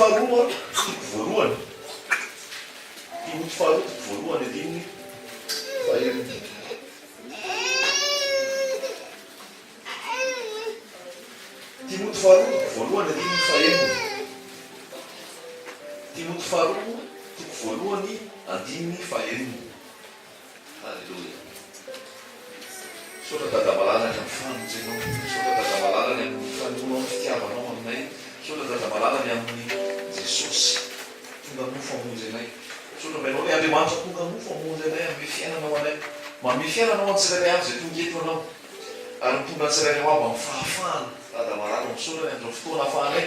faharoa toko voalohany. Timoty faharoa toko voalohany andininy fahenina. Timoty faharoa toko voalohany andininy fahenina. Timoty faharoa toko voalohany andininy fahenina. Haleloia. Misaotra Dada malala ny amin'ny famonjenao. Misaotra Dada malala ny amin'ny fanehoanao ny fitiavanao aminay. Misaotra Dada malala ny amin'ny Jesosy tonga nofo hamonjy anay. Misaotra mba Ianao ilay Andriamanitra tonga nofo hamonjy anay, hanome fiainana ho anay. Manome fiainana ho an'ny tsirairay avy izay tonga eto Ianao. Ary mitondra ny tsirairay ho avy amin'ny fahafahana. Dada malala, misaotra ny amin'izao fotoana ahafahanay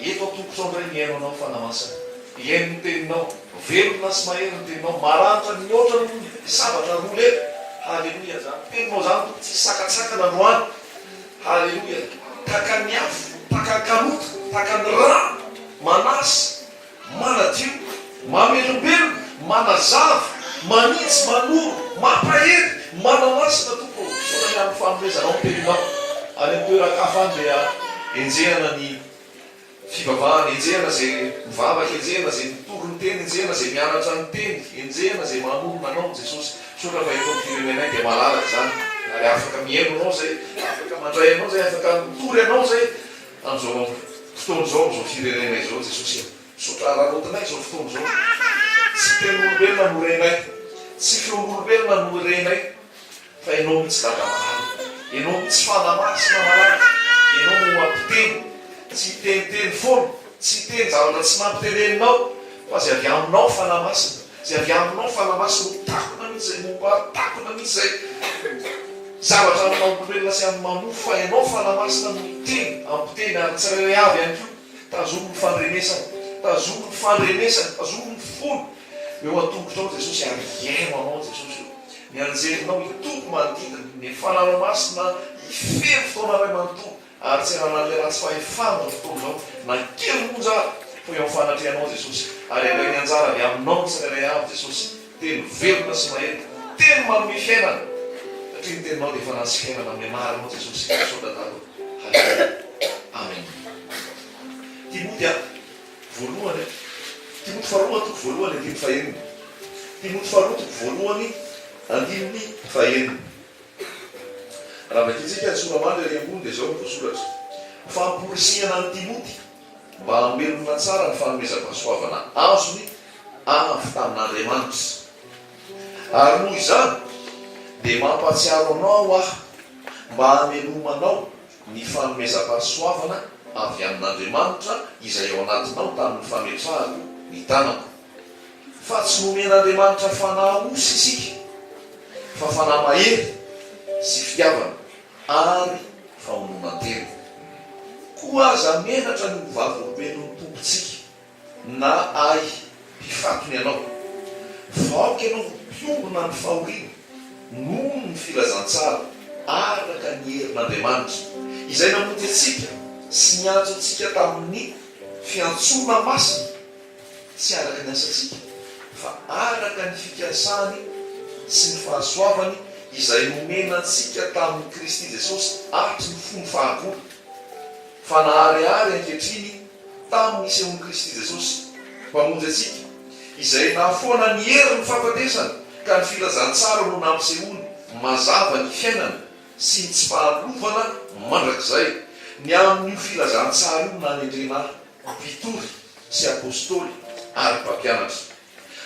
eto an-tongotrao indray mihaino Anao Fanahy Masina. Hihaino ny Teninao. Velona sy mahery ny Teninao. Maranitra mihoatra noho ny sabatra roa lela. Haleloia. Izany Teninao izany Tompo tsy sakantsakana androany. Haleloia. Tahaka ny afo, tahaka ny kanota, tahaka ny rano manasa. Manadio, mamelombelona, manazava, manitsy, manoro, mampahery, manamasina Tompo ô! Misaotra ny amin'ny fanomezanao ny teninao. Any amin'ny toeran-kafa any dia enjehana ny fivavahana, enjehana izay mivavaka, enjehana izay mitory ny teny, enjehana izay mianatra ny teny, enjehana izay manorina anao Jesosy. Misaotra fa eto amin'ny firenenay dia malalaka izany ary afaka mihaino anao izay, afaka mandray anao izay, afaka mitory anao izay. Amin'izao fotoana izao, amin'izao firenena izao, Jesosy a! Misaotra araraotinay izao fotoana izao. Tsy tenin'olombelona no renay, tsy feon'olombelona no renay, fa Ianao mihitsy Dada malala. Ianao mihitsy Fanahy Masina malala. Ianao no mampiteny. Tsy hiteniteny foana, tsy hiteny zavatra tsy nampiteneninao, fa izay avy Aminao Fanahy Masina. Izay avy aminao Fanahy Masina ho takona mihitsy izay momba ahy, takona mihitsy izay zavatra amin'ny maha olombelona sy amin'ny maha nofo fa ianao Fanahy Masina no miteny, ampiteny ary ny tsirairay avy ihany koa tazomy ny fandrenesana, tazomy ny fandrenesana, tazomy ny fony eo an-tongotrao Jesosy ary hihaino anao Jesosy o. Ny anjelinao hitoby manodidina, ny Fanahinao Masina hifehy ny fotoana iray manontolo. Ary tsy hananan'ilay ratsy fahefana izao tontolo izao na kely monja ary, fa eo amin'ny fanatrehanao Jesosy, ary handray ny anjara avy aminao ny tsirairay avy Jesosy, teny velona sy mahery, teny manome fiainana, satria ny teninao dia fanahy sy fiainana amin'ny anaranao Jesosy, misaotra Dada ô, Haleloia, Amen. Timoty a, voalohany a, Timoty faharoa toko voalohany andininy fahenina, Timoty faharoa toko voalohany andininy fahenina. Raha vakintsika ny sora-mandry ery ambony dia izao no voasoratra, Famporisihana an'i Timoty mba hamelona tsara ny fanomezam-pahasoavana azony avy tamin'Andriamanitra. Ary noho izany dia mampahatsiaro anao aho mba hamelomanao ny fanomezam-pahasoavana avy amin'Andriamanitra izay ao anatinao tamin'ny fametrahako ny tanako. Fa tsy nomen'Andriamanitra fanahy osa isika, fa fanahy mahery sy fitiavana ary fahononan-tena. Koa aza menatra ny ho vavolombelon'ny Tompontsika, na ahy mpifatony anao, fa aoka ianao ho mpiombona ny fahoriana noho ny filazantsara araka ny herin'Andriamanitra, izay namonjy antsika sy niantso antsika tamin'ny fiantsoana masina, tsy araka ny asantsika, fa araka ny fikasany sy ny fahasoavany izay nomena antsika tamin'i Kristy Jesosy hatry ny fony fahagola, fa naharihary ankehitriny tamin'ny nisehoan'i Kristy Jesosy, Mpamonjy antsika, izay nahafoana ny herin'ny fahafatesana, ka ny filazantsara no nampisehoany mazava ny fiainana sy ny tsy fahalovana mandrakizay. Ny amin'io filazantsara io no nanendrena ahy. mpitory sy apostoly ary mpampianatra.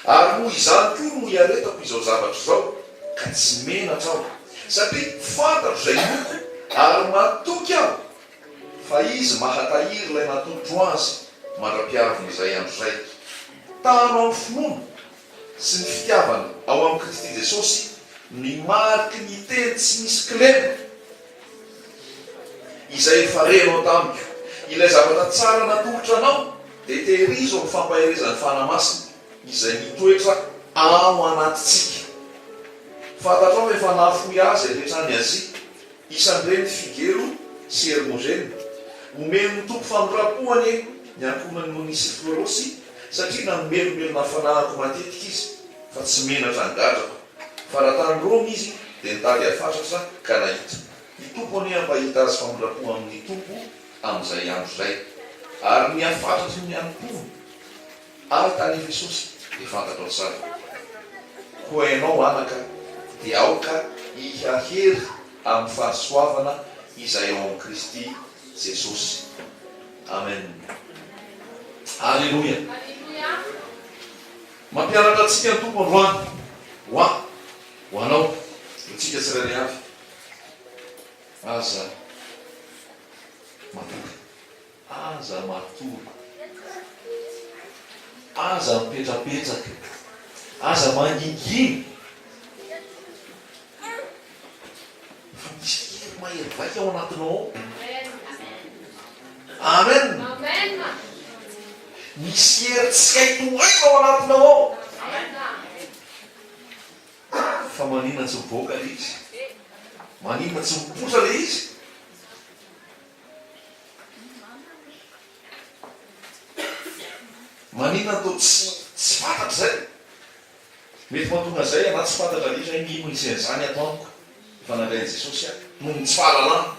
Ary noho izany koa no iaretako izao zavatra izao, ka tsy menatra aho, satria fantatro izay inoako, ary matoky aho fa Izy mahatahiry ilay natolotro Azy mandra-piavin'izay andro izay. Tano amin'ny finoana sy ny fitiavana ao amin'i Kristy Jesosy ny mariky ny teny tsy misy kilema. Izay efa renao tamiko. Ilay zavatra tsara natolotra anao dia tehirizo amin'ny fampaherezan'ny Fanahy Masina izay mitoetra ao anatintsika. Fantatrao fa efa nahafoy ahy izay rehetra any Azia, isan'ireny Figelo sy Hermogena. Omen'ny Tompo famindram-po anie ny ankohonan'i Onisiforosy, satria namelombelona fanahiko matetika izy, fa tsy menatra ny gadrako. Fa raha tany Roma izy dia nitady ahy fatratra ka nahita. Ny Tompo anie hampahita azy famindram-po amin'ny Tompo amin'izay andro izay. Ary ny hafatratry ny hanompoana ahy tany Efesosy dia fantatrao tsara. Koa ianao, anaka, dia aoka hihahery amin'ny fahasoavana izay ao amin'i Kristy Jesosy. Amen. Aleloia. Mampianatra antsika ny Tompo androany, ho ahy, ho anao, ho antsika tsirairay avy. Aza matory. Aza matory. Aza mipetrapetraka. Aza mangingina. Fa misy hery mahery vaika ao anatinao ao. Amen. Misy hery tsy hay tohaina ao anatinao ao. Fa maninona tsy mivoaka ilay izy? Maninona tsy mipoitra ilay izy? Maninona toa tsy tsy fantatra izay? Mety mahatonga an'izay ianà tsy fantatra ilay izy hoe mino izy an'izany ato amiko efa nandray an'i Jesosy aho noho ny tsy fahalalana.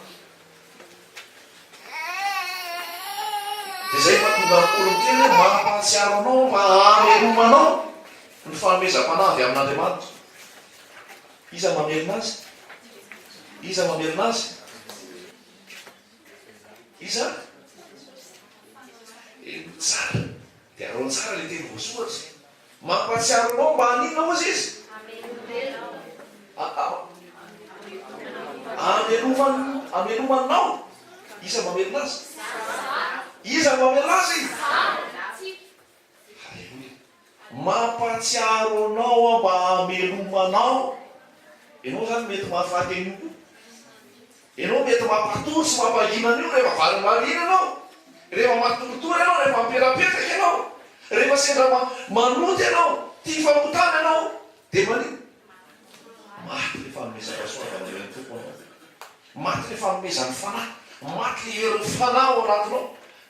Dia izay no mahatonga an'i Paoly miteny hoe mampahatsiaro anao aho mba hamelomanao ny fanomezam-panahy avy amin'Andriamanitra. Iza mamelona azy? Iza mamelona azy? Iza? Henoy tsara. Dia araho tsara ilay teny voasoratra. Mampahatsiaro anao mba haninona hozy izy? Amelomany, amelomanao. Iza mamelona azy? Iza mamelona azy? Haleloia. Mampahatsiaro anao aho mba hamelomanao. Ianao izany mety mahafaty an'io koa. Ianao mety mampatory sy mampangina an'io rehefa varimbariana ianao, rehefa matoritory ianao, rehefa mipelapetraka ianao, rehefa sendra manota ianao, tia fahotana ianao, dia maninona? Maty ilay fanomezam-pahasoavana omen'ny Tompo anao. Maty ilay fanomezan'ny Fanahy. Maty ilay herin'ny Fanahy ao anatinao.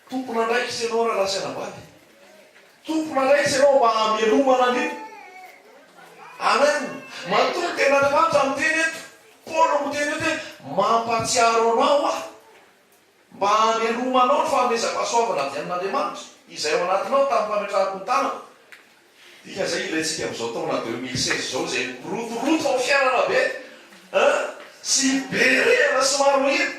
Tompon'andraikitra ianao rahalahy sy anabavy. Tompon'andraikitra ianao mba hamelomana an'io. Amen. Matoa ny tenin'Andriamanitra miteny eto, Paoly miteny eto hoe, mampahatsiaro anao aho mba hamelomanao ny fanomezam-pahasoavana avy amin'Andriamanitra izay ao anatinao tamin'ny fametrahako ny tanako. Dikan'izay ilaintsika amin'izao taona 2016 izao izay mirotoroto amin'ny fiainana be hein, sy be rehana sy maro hira.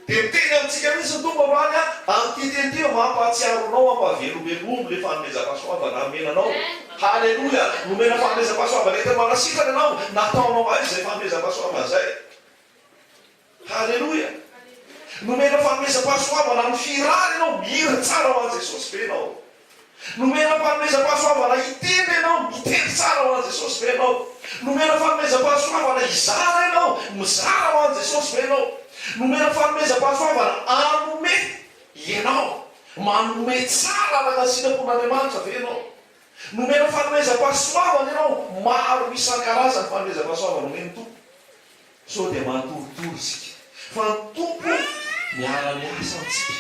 Dia miteny amintsika mihitsy ny Tompo androany an, amin'ity teny ity hoe mampahatsiaro anao hampavelomelomy ilay fanomezam-pahasoavana nomena anao. Haleloia! Nomena fanomezam-pahasoavana entina manasitrana ianao, nataonao aiza izay fanomezam-pahasoavana izay? Haleloia! Nomena fanomezam-pahasoavana amin'ny fihirana ianao, mihira tsara ho an'i Jesosy ve ianao? Nomena fanomezam-pahasoavana hitendry ianao, mitendry tsara ho an'i Jesosy ve ianao? Nomena fanomezam-pahasoavana hizara ianao, mizara ho an'i Jesosy ve ianao? Nomena fanomezam-pahasoavana hanome ianao, manome tsara araka ny sitrapon'Andriamanitra ve ianao? Nomena fanomezam-pahasoavana ianao, maro isan-karazany ny fanomezam-pahasoavana omen'ny Tompo. Sao dia matoritory isika fa ny Tompo miara-miasa amintsika.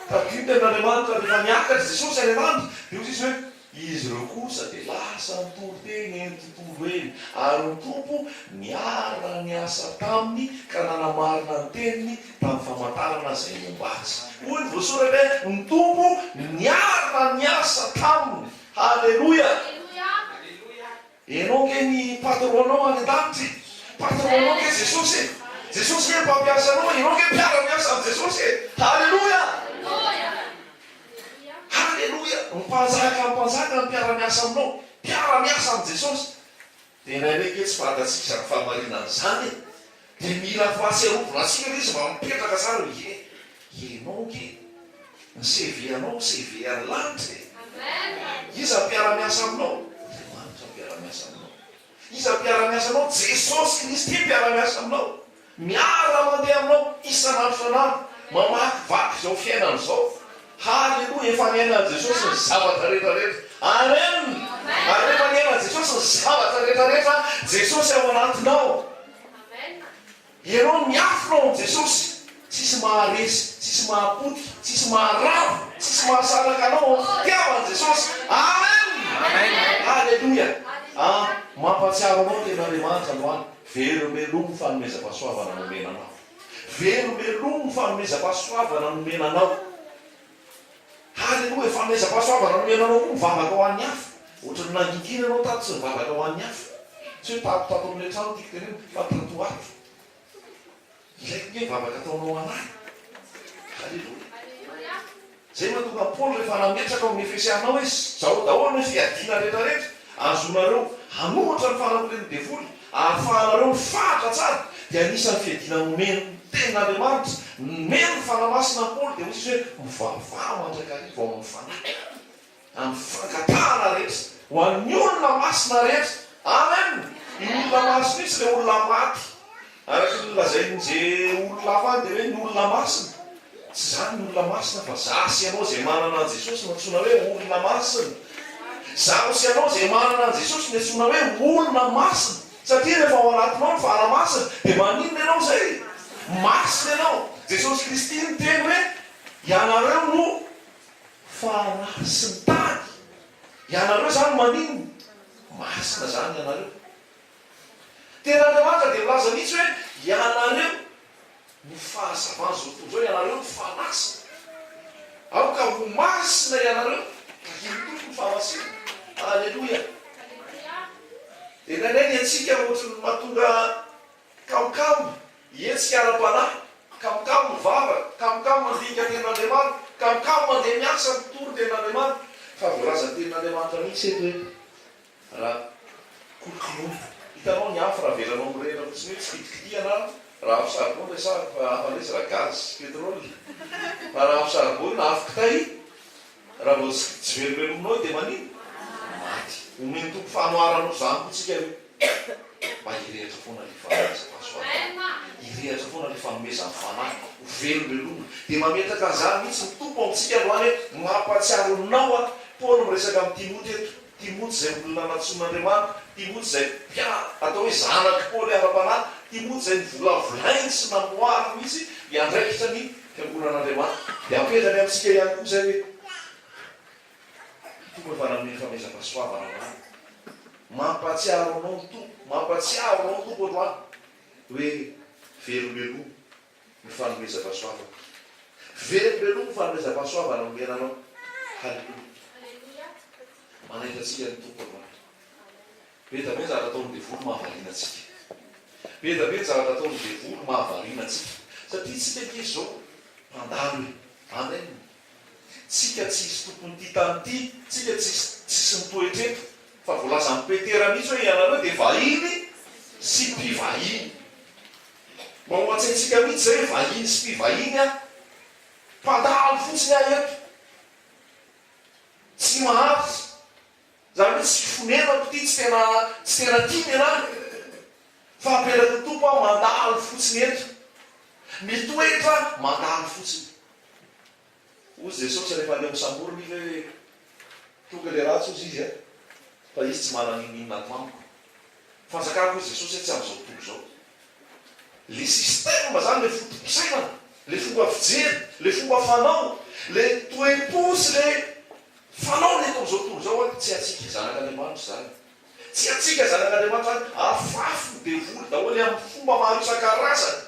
Tadidio ny tenin'Andriamanitra rehefa niakatra i Jesosy any an-danitra dia hoy izy hoe, Izy ireo kosa dia lasa nitory teny eny tontolo eny, ary ny Tompo niara-niasa taminy ka nanamarina ny teniny tamin'ny famantarana izay momba azy. Hoy ny voasoratra hoe, Ny Tompo niara-niasa taminy. Haleloia! Enao nge ny patron nao any an-danitra e! Patron nao nge Jesosy e! Jesosy nge mpampiasa anao e! Enao nge mpiara-miasa amin'i Jesosy e! Haleloia! Haleloia! Ny mpanjaka ny mpanjaka no mpiara-miasa aminao, mpiara-miasa amin'i Jesosy. Dia indraindray nge tsy fantatsika izany fahamarinana izany e! Dia mila fahatsiarovana antsika ilay izy mba mipetraka tsara hoe ie, ianao ange ny CV anao CV an'ny lanitra e! Iza no mpiara-miasa aminao? Andriamanitra no mpiara-miasa aminao. Iza no mpiara-miasa aminao? Jesosy Kristy mpiara-miasa aminao. Miara-mandeha aminao isan'andro isan'andro, mamakivaky izao fiainana izao. Haleloia, efa niainan'i Jesosy ny zavatra rehetra rehetra. Amen! Ary rehefa niainan'i Jesosy ny zavatra rehetra rehetra, Jesosy ao anatinao. Ianao miafina ao amin'i Jesosy, tsisy maharesy, tsisy mahapotika, tsisy maharavo, tsisy mahasaraka anao amin'ny fitiavan'i Jesosy. Amen! Haleloia! Ah, mampahatsiaro anao ny tenin'Andriamanitra androany, velomelomy ny fanomezam-pahasoavana nomena anao. Velomelomy ny fanomezam-pahasoavana nomena anao. Haleloia! Fanomezam-pahasoavana nomena anao koa mivavaka ho an'ny hafa. Ohatran'ny nangingina ianao tato tsy nivavaka ho an'ny hafa. Tsy hoe tato tato amin'ilay trano no tiako tenenina fa tato ho ato. Ilaiko nge vavaka ataonao anah. Haleloia! Zay mahatonga an'i Paoly rehefa nametraka ao amin'ny Efesiana ao hoe zao daholo ny fiadiana rehetra rehetra azonareo hanohitra ny fanamorian'ny devoly ahafahanareo mifahatra tsara dia anisan'ny fiadiana nomen'ny tenin'Andriamanitra nomeny ny Fanahy Masina an'i Paoly dia hoy izy hoe mivavaha mandrakariva ao amin'ny Fanahy Amin'ny fangatahana rehetra, ho an'ny olona masina rehetra. Amen! Io olona masina io tsy ilay olona maty. Araka ny nolazain'ze olona hafa any dia hoe ny olona masina. Tsy izany ny olona masina fa za sy ianao izay manana an'i Jesosy no antsoina hoe olona masina. Zaho sy ianao izay manana an'i Jesosy no antsoina hoe olona masina. Satria rehefa ao anatinao ny Fanahy Masina dia maninona ianao izay? Masina ianao. Jesosy Kristy niteny hoe ianareo no Fanahy sy ny tany. Ianareo izany maninona? Masina izany ianareo. Tena Andriamanitra dia milaza mihitsy hoe ianareo no fahazavan'izao tontolo izao, ianareo no fanasina. Aoka ho masina ianareo, tahian'ny Tompo ny fahamasinana. Aleloia. Dia indraindray ny antsika ohatry ny mahatonga Kamokamo, hetsika ara-panahy, kamokamo mivavaka, kamokamo mandinika tenin'Andriamanitra, kamokamo mandeha miasa mitory ny tenin'Andriamanitra. Fa voalazan'ny tenin'Andriamanitra mihitsy eto hoe raha kolokoloina. Hitanao ny afo raha avelanao mirehitra fotsiny hoe tsy kitikitihana raha afo charbon resahako fa hafa indray izy raha gaz sy pétrole. Fa raha afo charbon io na afo kitay raha vao tsy velobelominao io dia manino? Maty. Omen'ny Tompo fanoharana ohatr'izany koa tsika hoe. Mba hirehitra foana ilay fanomezam-pahasoavana. Hirehitra foana ilay fanomezan'ny Fanahy. Ho velombelomina. Dia mametraka an'izany mihitsy ny Tompo amintsika androany hoe, Mampahatsiaro anao aho. Paoly miresaka amin'i Timoty eto. Timoty izay olona nantsoin'Andriamanitra. Timoty izay mpiana, atao hoe zanak'i Paoly ara-panahy. Timoty izay novolavolainy sy namoahany mihitsy hiandraikitra ny fiangonan'Andriamanitra. Dia apetrany amintsika ihany koa izay hoe. Tompo efa nanome famezam-pahasoavana ho ahy. Mampahatsiaro anao ny Tompo, mampahatsiaro anao ny Tompo androany hoe velombelomo ny fanomezam-pahasoavana. Velombelomo ny fanomezam-pahasoavana nomena anao. Haleloia. Manaitra antsika ny Tompo androany. Be dia be ny zavatra ataon'ny devoly mahavariana antsika. Be dia be ny zavatra ataon'ny devoly mahavariana antsika. Satria isika ange izao mpandalo e. Amen. Tsika tsisy tompon'ity tany ity, tsika tsisy tsisy mitoetra eto, fa voalazan'i Petera mihitsy hoe ianareo dia vahiny sy mpivahiny. Mba ao an-tsaintsika mihitsy izay hoe vahiny sy mpivahiny aho. Mpandalo fotsiny aho eto. Tsy maharitra. Izany hoe tsy fonenako ity, tsy tena tsy tena tia ny anah. Fa apetraky ny Tompo aho mandalo fotsiny eto. Mitoetra mandalo fotsiny. Hozy Jesosy rehefa handeha ho samborina izy hoe tonga ilay ratsy hozy izy a, fa izy tsy manana n'inon'inona ato amiko. Fanjakako hozy Jesosy hoe tsy amin'izao tontolo izao. Le système zany, le foto-pisainana, le fomba fijery, le fomba fanao, le toe-po sy le fanao ny eto amin'izao tontolo izao an, tsy antsika zanak'Andriamanitra izany. Tsy antsika zanak'Andriamanitra izany, afafy ny devoly daholo amin'ny fomba maro isan-karazany.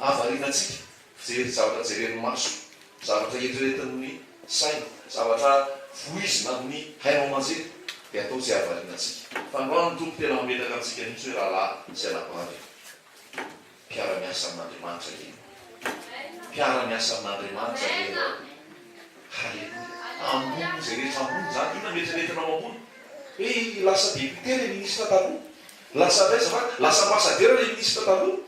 Hahavariana antsika, fijery zavatra jeren'ny maso, zavatra eritreretin'ny saina, zavatra voizina amin'ny haino aman-jery dia atao izay hahavariana antsika. Fa androany ny Tompo tena mametraka antsika mihitsy hoe rahalahy sy anabavy, mpiara-miasa amin'Andriamanitra ve ianao? Mpiara-miasa amin'Andriamanitra ve ianao? Haleloia! Ambony izay rehetra ambony izany. Inona no eritreretinao ambony? Hoe lasa député ilay ministra taloha? Lasa indray azafady, lasa ambassadeur ilay ministra taloha?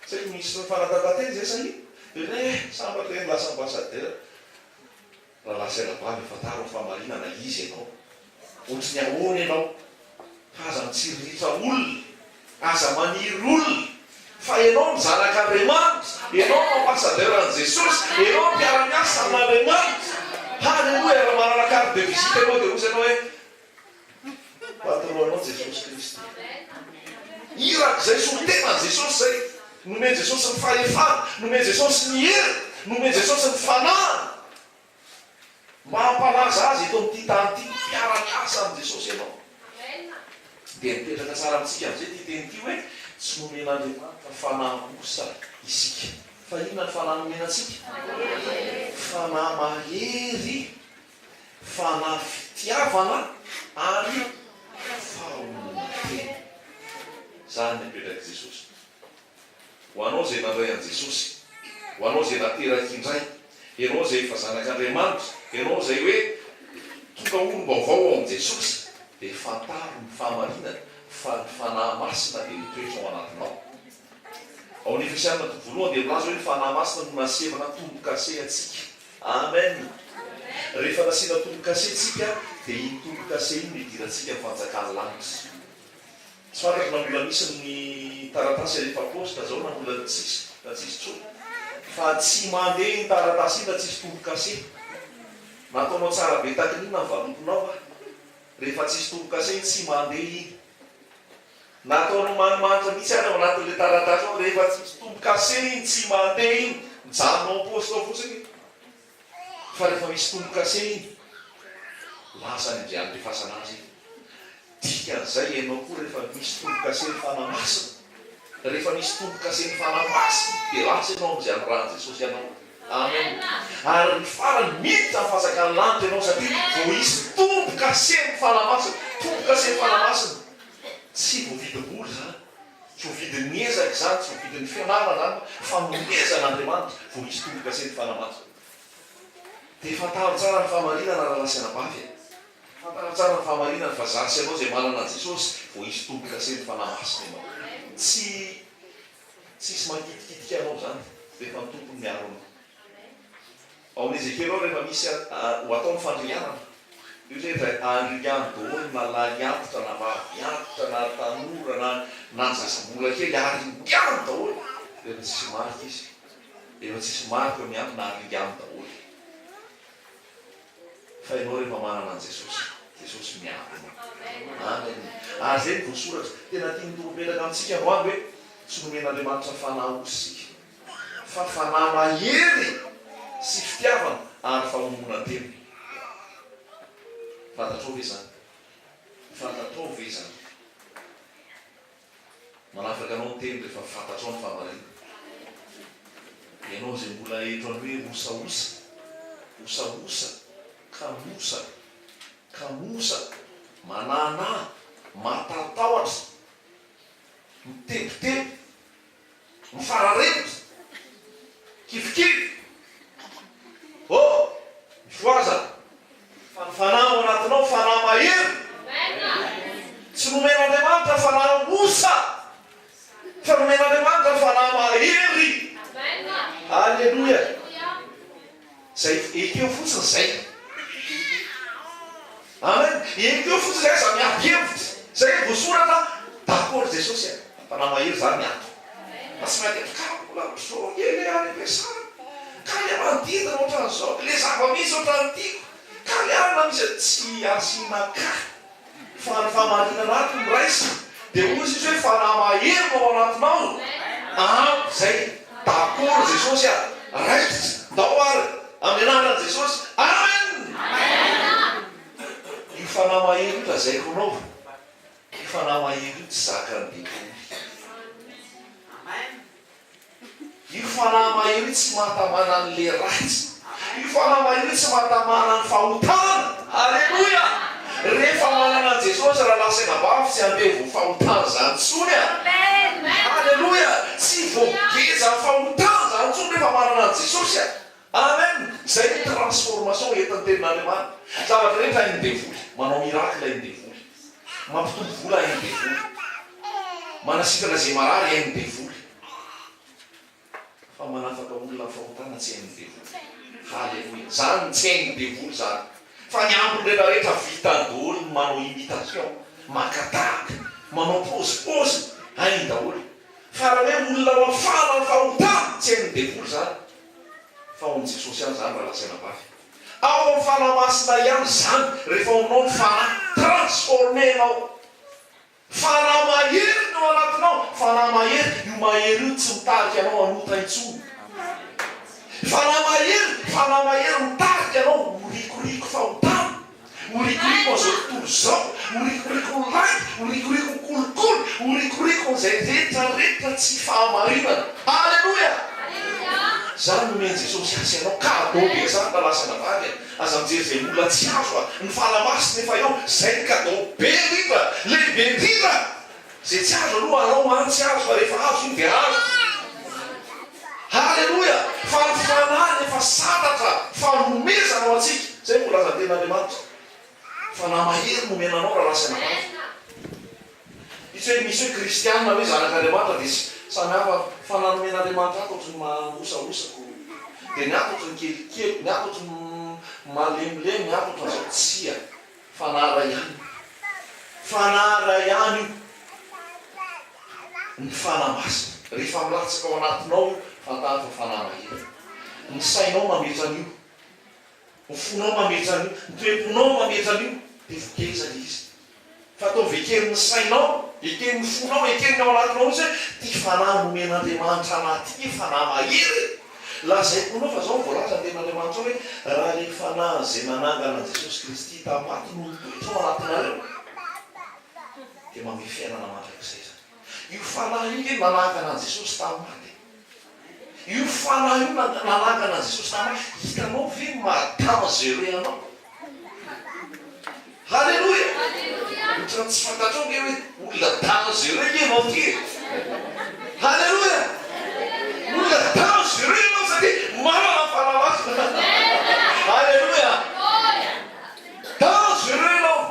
Tsy haiko ministre ny fanatanjahantena izay sa inona? Dia hoe eh, sambatra ireny lasa ambassadeur. Rahalahy sy anabavy, fantaro ny fahamarinana, iza ianao? Ohatry ny ahoana ianao? Fa aza mitsiriritra olona, aza maniry olona, fa ianao no zanak'Andriamanitra, ianao no ambassadeur an'i Jesosy, ianao no mpiara-miasa amin'Andriamanitra. Haleloia, raha manana carte de visite ianao dia hoy ianao hoe, Patron anao Jesosy Kristy. Iraka izay solontenan'i Jesosy izay. Nomen'i Jesosy ny fahefana, nomen'i Jesosy ny hery, nomen'i Jesosy ny fanahiny mba hampalaza Azy eto amin'ity tany ity. Mpiara-miasa amin'i Jesosy ianao. Dia mipetraka tsara amintsika amin'izay ity teny ity hoe tsy nomen'Andriamanitra fanahy osa isika. Fa inona ny fanahy nomena antsika? Fanahy mahery, fanahy fitiavana ary fahononam-tena. Izany ny apetrak'i Jesosy. Ho anao izay nandray an'i Jesosy, ho anao izay nateraka indray, ianao izay efa zanak'Andriamanitra, ianao izay hoe tonga olom-baovao ao amin'i Jesosy, dia fantaro ny fahamarinana fa ny Fanahy Masina dia mitoetra ao anatinao. Ao amin'ny Efesiana toko voalohany dia milaza hoe ny Fanahy Masina no nasevana tombo-kase antsika. Amen! Rehefa nasiana tombo-kase tsika dia iny tombo-kase iny no idirantsika amin'ny fanjakan'ny lanitra. Tsy fantatro na mbola misy ny taratasy alefa poste zao na mbola tsisy na tsisy tsony fa tsy mandeha iny taratasy iny raha tsisy tombo-kase. Nataonao tsara be takin'inona ny valopinao a! Rehefa tsisy tombo-kase iny tsy mandeha iny. Nataonao manimanitra mihitsy ary ao anatin'ilay taratasy ao, rehefa tsy misy tombo-kase iny, tsy mandeha iny, mijanona ao am-paositra ao fotsiny iny. Fa rehefa misy tombo-kase iny, lasa any amin'izay andefasana azy iny. Dikan'izay, ianao koa rehefa misy tombo-kase ny Fanahy Masina, rehefa misy tombo-kase ny Fanahy Masina, dia lasa ianao amin'izay anirahan'i Jesosy anao. Amen. Ary ny farany, miditra amin'ny fanjakan'ny lanitra ianao satria voaisy tombo-kase ny Fanahy Masina. Tombo-kase ny Fanahy Masina. Tsy voavidim-bola izany, tsy voavidin'ny ezaka izany, tsy voavidin'ny fianarana izany fa fanomezan'Andriamanitra vao misy tombo-kase ny Fanahy Masina. Dia fantaro tsara ny fahamarinana rahalahy sy anabavy a! Fantaro tsara ny fahamarinana fa za sy ianao izay manana an'i Jesosy vao hisy tombo-kase ny Fanahy Masina ianao. Tsy tsisy mankitikitika anao izany rehefa ny Tompo no miaro anao. Ao amin'ny Ezekiela ao rehefa misy ho atao ny fandrianana, io izay dia andriano daholo na lahy antitra na vavy antitra na tanora na na ny zaza mbola kely aringano daholo rehefa tsisy marika izy, rehefa tsisy marika eo amin'ny andro na aringano daholo. Fa ianao rehefa manana an'i Jesosy, Jesosy miaro anao. Amen. Ary izay no voasoratra, tena tian'ny Tompo apetraka amintsika androany hoe tsy nomen'Andriamanitra fanahy osy isika. Fa fanahy mahery sy fitiavana ary famononan-tena. Fantatrao ve izany? Fantatrao ve izany? Manafaka anao ny teny rehefa fantatrao ny fahamarinana. Ianao izay mbola eto any hoe osaosa, osaosa, kamosa, kamosa, manahanahy, matatahotra, mitebiteby, Mifararemotra, kivikivy, oh, mifohaza, fa ny fanahy ao anatinao fanahy mahery. Tsy nomen'Andriamanitra fanahy osa, fa nomen'Andriamanitra fanahy mahery. Aleloia. Zay, ekeo fotsiny zay. Amen. Ekeo fotsiny zay, aza miady hevitra. Zay no voasoratra, d'accord Jesosy a. Fanahy mahery zany ny ato. Fa tsy miady hevitra, ka mbola mijoro kely any am-piasana. Ka le manodidina ohatran'izao, le zava-misy ohatran'ny tiako. Ka le alina misy, tsy asiana ka. Fa ny fahamarinana ato no raisina. Dia hoy izy hoe fanahy mahery no ao anatinao. Ampy izay. D'accord Jesosy a. Raikitra. Ndao ary. Amin'ny anaran'i Jesosy. Amen! Io fanahy mahery io lazaiko anao. Io fanahy mahery io tsy zakan'ny devoly. Io fanahy mahery io tsy mahatamana an'le ratsy. Io fanahy mahery io tsy mahatamana ny fahotana. Aleloia! Rehefa manana an'i Jesosy rahalahy sy anabavy tsy andevo fahotana izany intsony a! Aleloia! Tsy voageja fahotana izany intsony rehefa manana an'i Jesosy a! Amen! Izay ny transformation entin'ny tenin'Andriamanitra. Zavatra rehetra hain'ny devoly. Manao miracle hain'ny devoly. Mampitombo vola hain'ny devoly. Manasitrana izay marary hain'ny devoly. Fa manafaka olona amin'ny fahotana tsy hain'ny devoly. Haleloia. Izany tsy hain'ny devoly izany. Fa ny ambiny rehetra rehetra vitany daholo ny manao imitation, maka tahaka, manao pôzipôzy, hainy daholo. Fa raha hoe olona ho afahana amin'ny fahotana, tsy hain'ny devoly izany. Fa ao amin'i Jesosy ihany izany rahalahy sy anabavy. Ao amin'ny Fanahy Masina ihany izany, rehefa ao aminao ny Fanahy, transformer ianao. Fanahy mahery no ao anatinao, Fanahy mahery, io mahery io tsy mitarika anao hanota intsony. Fanahy mahery, Fanahy mahery mitarika anao ho rikoriko fahotana, ho rikoriko an'izao tontolo izao, ho rikoriko ny lainga, ho rikoriko ny kolikoly, ho rikoriko an'izay rehetra rehetra tsy fahamarinana. Aleloia! Zany nomen'i Jesosy ahy sy anao. Cadeau be zany rahalahy sy anabavy a! Aza mijery izay olona tsy azo a! Ny fanahy masina efa eo, zay ny cadeau be indrindra, lehibe indrindra! Zay tsy azo aloha alao any tsy azo fa rehefa azo iny dia azo. Haleloia! Fa ny fanahy no efa santatra fanomezana ho antsika. Zay no voalazan'ny tenin'Andriamanitra. Fanahy mahery nomena anao rahalahy sy anabavy. Itsy hoe misy hoe kristiana hoe zanak'Andriamanitra dia samy hafa fa nanomen'Andriamanitra ato ohatry ny mangosahosa ko dia ny ato ohatry ny kelikely ny ato ohatry ny malemilemy ny ato ohatry ny zao tsia fanahy iray ihany io fanahy iray ihany io ny fanahy masina rehefa milatsaka ao anatinao io fantaro fa fanahy mahery ny sainao mametra an'io Ny fonao mametra an'io, ny toe-ponao mametra an'io, dia voageja ilay izy. Fa ataovy eken'ny sainao, eken'ny fonao, eken'ny ao anatinao mihitsy hoe, ity fanahy nomen'Andriamanitra anah ity anie fanahy mahery e! Lazaiko aminao fa izao no voalazan'ny tenin'Andriamanitra ao hoe, raha ilay fanahy izay nanangana an'i Jesosy Kristy tamin'ny maty no mitoetra ao anatinareo, dia manome fiainana mandrakizay izany. Io fanahy io ange no nanangana an'i Jesosy tamin'ny maty e! Io fanahy io nanangana an'i Jesosy tamin'ny maty. Hitanao ve ny maha dangereux anao? Haleloia! Ohatran'ny tsy fantatrao nge hoe olona dangereux nge ianao ty e! Haleloia! Olona dangereux ianao satria manana ny Fanahy Masina. Haleloia! Dangereux ianao.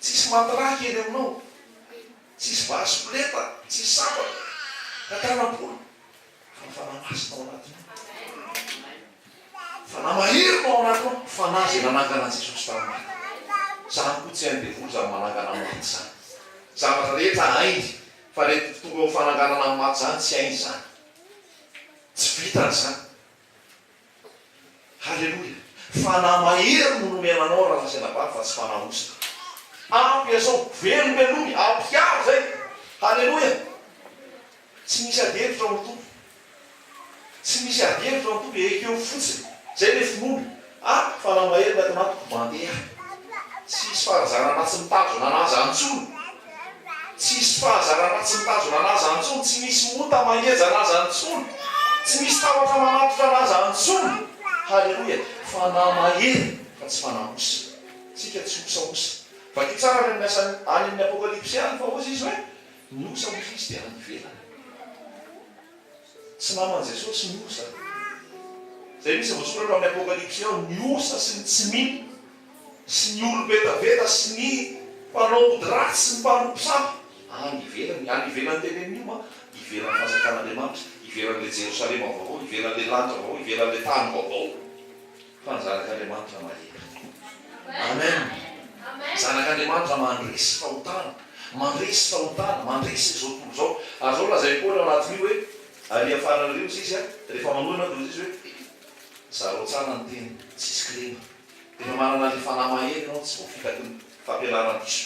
Tsisy matraque eny aminao, tsisy basy poleta, tsisy sabatra, ka tanam-polo, fa ny Fanahy Masina ao anatinao. Fanahy mahery no ao anatinao, Fanahy izay nanangana an'i Jesosy tamin'ny maty. Izany koa tsy hain'ny devoly izany manangana ny maty izany. Zavatra rehetra hainy, fa rehefa tonga eo amin'ny fananganana ny maty izany tsy hainy izany. Tsy vitany izany. Haleloia! Fanahy mahery no nomena anao rahalahy sy anabavy fa tsy fanahy osa. Ampiasao, velombelomy, ampiharo izay. Haleloia! Tsy misy ady hevitra ao amin'ny Tompo. Tsy misy ady hevitra ao amin'ny Tompo, ekeo fotsiny. Izay ilay finoana. Ah, fanahy mahery ny ato anatiko, mandeha. Tsisy fahazarana tsy mitazona an'aza intsony. Tsisy fahazarana tsy mitazona an'aza intsony, tsy misy ota mangeja an'aza intsony, tsy misy tahotra mamatotra an'aza intsony. Haleloia! Fanahy mahery fa tsy fanahy osa. Tsika tsy osaosa. Vakio tsara any amin'ny asan'ny, any amin'ny Apokalypsy any fa hozy izy hoe, ny osa hozy izy dia any ivelany. Tsy naman'i Jesosy ny osa. Izay mihitsy voasoratra ao amin'ny Apokalypsy ao, ny osa sy ny tsy mino sy ny olom-betaveta sy ny mpanao ody ratsy sy ny mpanompo sampy, any ivelany. Any ivelany teneniny io ma, ivelan'ny fanjakan'Andriamanitra, ivelan'ilay Jerosalema vaovao, ivelan'ilay lanitra vaovao, ivelan'ilay tany vaovao. Fa ny zanak'Andriamanitra mahery. Amen. Zanak'Andriamanitra mandresy fahotana, mandresy fahotana, mandresy izao tontolo izao. Ary izao lazain'i Paoly ao anatin'io hoe, ary hiafarany ireo izy izy, rehefa manohina dia hoy izy hoe, zarao tsara ny teny, tsisy kilema. Rehefa manana ilay fanahy mahery ianao, tsy voafitaky ny fampianaran-diso,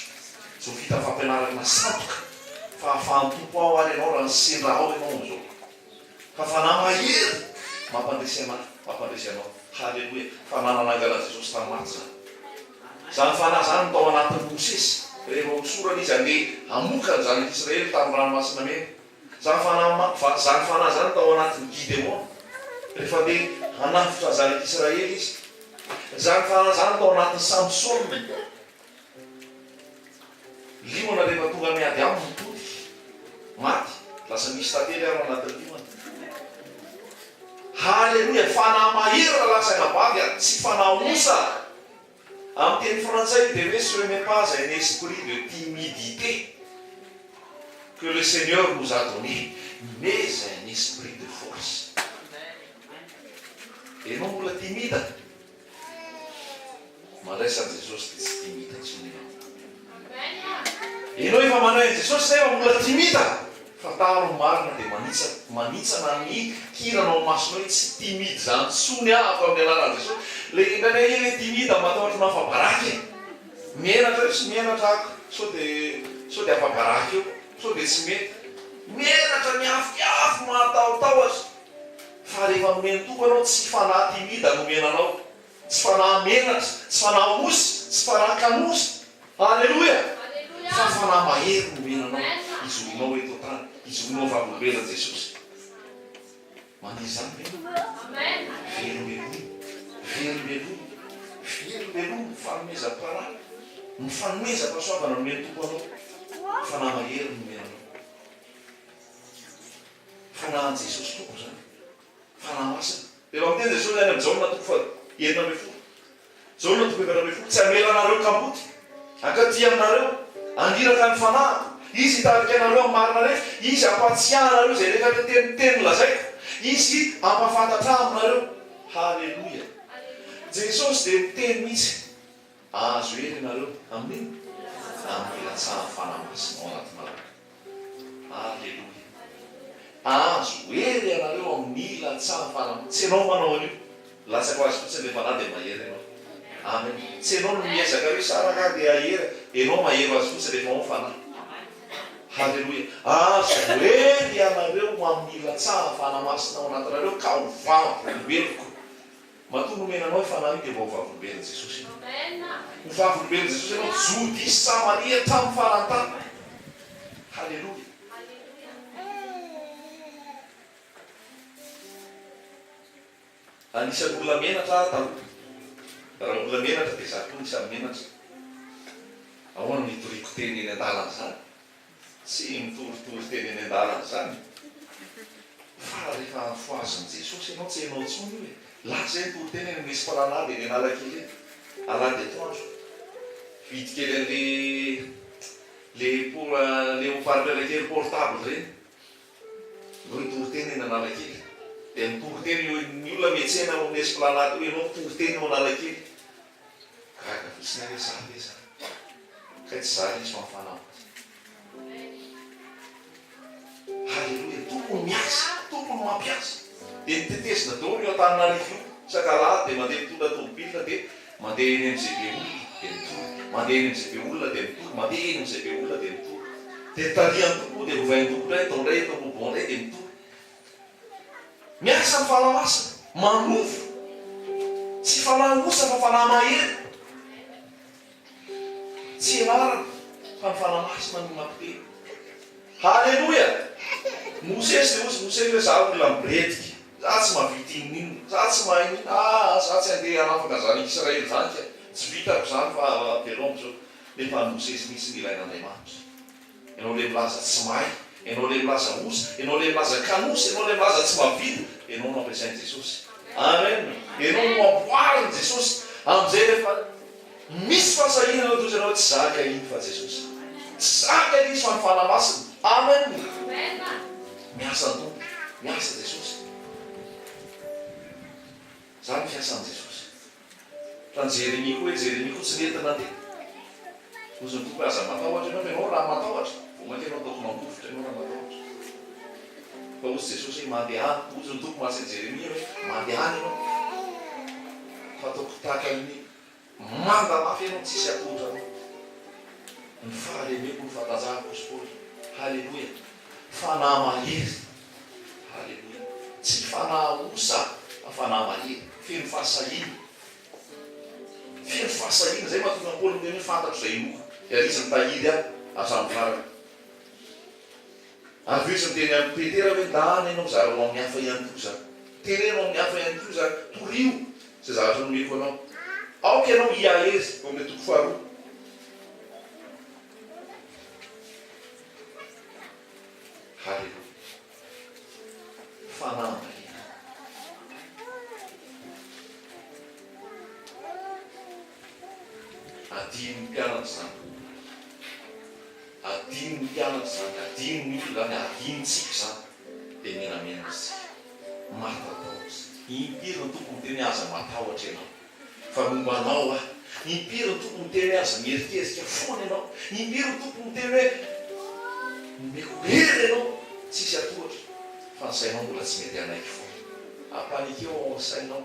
tsy voafitan'ny fampianarana sandoka, fa ahafahan'ny Tompo ao ary ianao raha sendra ao ianao amin'izao. Fa fanahy mahery mampandresy anah, mampandresy anao. Haleloia! Fanahy nanangana an'i Jesosy tamin'ny maty izany. Izany fanahy izany no tao anatin'i Mosesy rehefa hosorana izy handeha hamoka ny zanak'Israely tamin'ny Ranomasina Mena. Izany fanahy izany fanahy izany no tao anatin'i Gideona rehefa handeha hanavotra ny zanak'Israely izy. Izany fanahy izany no tao anatin'i Samsona. Liona rehefa tonga miady aminy ny tody, maty, lasa misy tantely ary ao anatin'ny liona. Haleloia! Fanahy mahery rahalahy sy anabavy a! Tsy fanahy osa! Amin'ny teny frantsay io dia hoe ce n'est pas un esprit de timidité que le Seigneur nous a donné, mais un esprit de force. Ianao mbola timide? Mandraisa an'i Jesosy dia tsy timide intsony ianao. Ianao efa mandray an'i Jesosy nefa mbola timide. Fantaro ny marina dia manitsana, manitsana ny kirana ao masonao hoe tsy timide izany intsony aho ato amin'ny anaran'i Jesosy. Le indraindray anie le timide matahotra ny afa-baraka e. Menatra io sy menatra ako sao dia sao dia afa-baraka eo, sao dia tsy mety. Menatra miafiafy mahatahotahotra. Fa rehefa nomen'ny Tompo ianao, tsy fanahy timide nomena anao, tsy fanahy menatra, tsy fanahy osy, tsy fanahy kanosa, Aleloia! Fa fanahy mahery nomena anao, hizoronao eto an-tany. Hijoroanao vavolombelona Jesosy. Maniry izany ve ianao? Velombelomy, velombelomy, velombelomy ny fanomezam-panahy, ny fanomezam-pahasoavana nomen'ny Tompo anao. Fanahy mahery no nomena anao. Fanahin'i Jesosy Tompo izany. Fanahy Masina. Rehefa miteny Jesosy any amin'ny Jaona toko faha 16. Jaona toko 14, Tsy hamela anareo kamboty, hankaty aminareo, haniraka ny Fanahiko, Izy hitarika anareo amin'ny marina rehetra, Izy hampahatsiahy anareo izay rehetra teny teny nolazaiko, Izy hampahafantatra ahy aminareo. Haleloia! Jesosy dia miteny mihitsy, Ahazo hery ianareo, amin'inona? Amin'ny filatsahan'ny Fanahy Masina ao anatinareo. Aleloia. Ahazo hery ianareo amin'ny ilatsahan'ny Fanahy. Tsy ianao manao an'io. Latsaka ho azy fotsiny ilay Fanahy dia mahery ianao. Amen. Tsy ianao no miezaka hoe saraka aho dia hahery. Ianao mahery ho azy fotsiny rehefa ao ny Fanahy. Haleloia. Ahazo hery ianareo amin'ny ilatsahan'ny Fanahy Masina ao anatinareo ka ho vavolombeloko. Matoa nomena anao io Fanahy io dia mba ho vavolombelon'i Jesosy ianao. Ho vavolombelon'i Jesosy ianao, Jodia sy Samaria hatramin'ny faran'ny tany. Haleloia. Anisan'ny olona menatra aho taloha. Raha olona menatra dia izaho koa anisan'ny menatra. Ahoana no hitoriako teny eny an-dalana izany? Tsy mitoritory teny eny an-dalana izany fa rehefa afohazin'i Jesosy ianao tsy hainao intsony io e! Lasa izay nitory teny eny amin'ny Esplanade eny Analakely eny, alahady atoandro. Hividy kely an'le le pour le haut parleur kely portable ireny. Ianao hitory teny eny Analakely. Dia mitory teny eo ny olona miantsena eo amin'ny Esplanade eo, ianao mitory teny eo Analakely. Gaga fotsiny aho hoe za ve zany? Kay tsy za ilay izy fa ny Fanahy Masina. Haleloia, Tompo no miasa, Tompo no mampiasa. Dia notetezina daholo io Antananarivo io, isak'alahady dia mandeha mitondra tomobile dia mandeha eny amin'izay be olona dia mitory, mandeha eny amin'izay be olona dia mitory, mandeha eny amin'izay be olona dia mitory. Dia tarihan'ny Tompo dia lovain'ny Tompo indray, atao indray eto Rebond indray dia mitory. Miasa ny Fanahy Masina, manova. Tsy fanahy osa fa fanahy mahery. Tsy ianarana fa ny Fanahy Masina no mampiteny. Haleloia! Mosesy dia hozy Mosesy hoe za olona mibiredika, za tsy mahavita inoninona, za tsy mahay inoninona, aa za tsy handeha hanafaka zanak'Israely zany ka, tsy vitako zany fa avelao amizao. Nefa an'i Mosesy mihitsy no ilain'Andriamanitra. Ianao ilay milaza tsy mahay, ianao ilay milaza osa, ianao ilay milaza kanosa, ianao ilay milaza tsy mahavita, ianao no ampiasain'i Jesosy. Amen! Ianao no amboarin'i Jesosy. Amin'izay rehefa misy fahasahiana ianao dia hoy ianao hoe tsy zaka iny fa Jesosy. Tsy zaka iny izy fa ny Fanahy Masina. Amen! Miasa ny Tompo, miasa Jesosy. Izany ny fiasan'i Jesosy. Fa ny Jeremia koa hoe Jeremia koa tsy nety nandeha. Hozy ny Tompo hoe aza matahotra ianao fa ianao raha matahotra vao mainka ianao ataoko mangovitra ianao raha matahotra. Fa hozy Jesosy hoe mandehana, hozy ny Tompo mantsy an'i Jeremia hoe mandehana ianao fa ataoko tahaka ny manda mafy ianao tsisy hatohotra anao. Ny fahalemeko no fahatanjahako hozy Paoly. Haleloia. Fanahy mahery. Haleloia. Tsy fanahy osa fa fanahy mahery, feno fahasahiana. Feno fahasahiana, izay mahatonga an'i Paoly miteny hoe fantatro izay inoako, ary izy mitahiry ahy hatramin'ny farany. Ary avy eo izy miteny amin'i Petera hoe ndana ianao zarao amin'ny hafa ihany koa izany. Teneno amin'ny hafa ihany koa izany, torio izay zavatra nomeko anao. Aoka ianao hihahery, eo amin'ny toko faharoa. Haleloia. Fanahy mahery. Adinon'ny mpianatra izany. Adinon'ny mpianatra izany, adinon'ny olona izany, adinontsika izany. Dia menamena isika. Matatahotra. Impiry ny Tompo miteny hoe aza matahotra ianao. Fa momba anao aho. Impiry ny Tompo miteny hoe aza mierikerika foana ianao. Impiry ny Tompo miteny hoe nomeko hery ianao, tsisy atohatra, fa ny sainao mbola tsy mety hanaiky foana. Ampanikeo ao amin'ny sainao,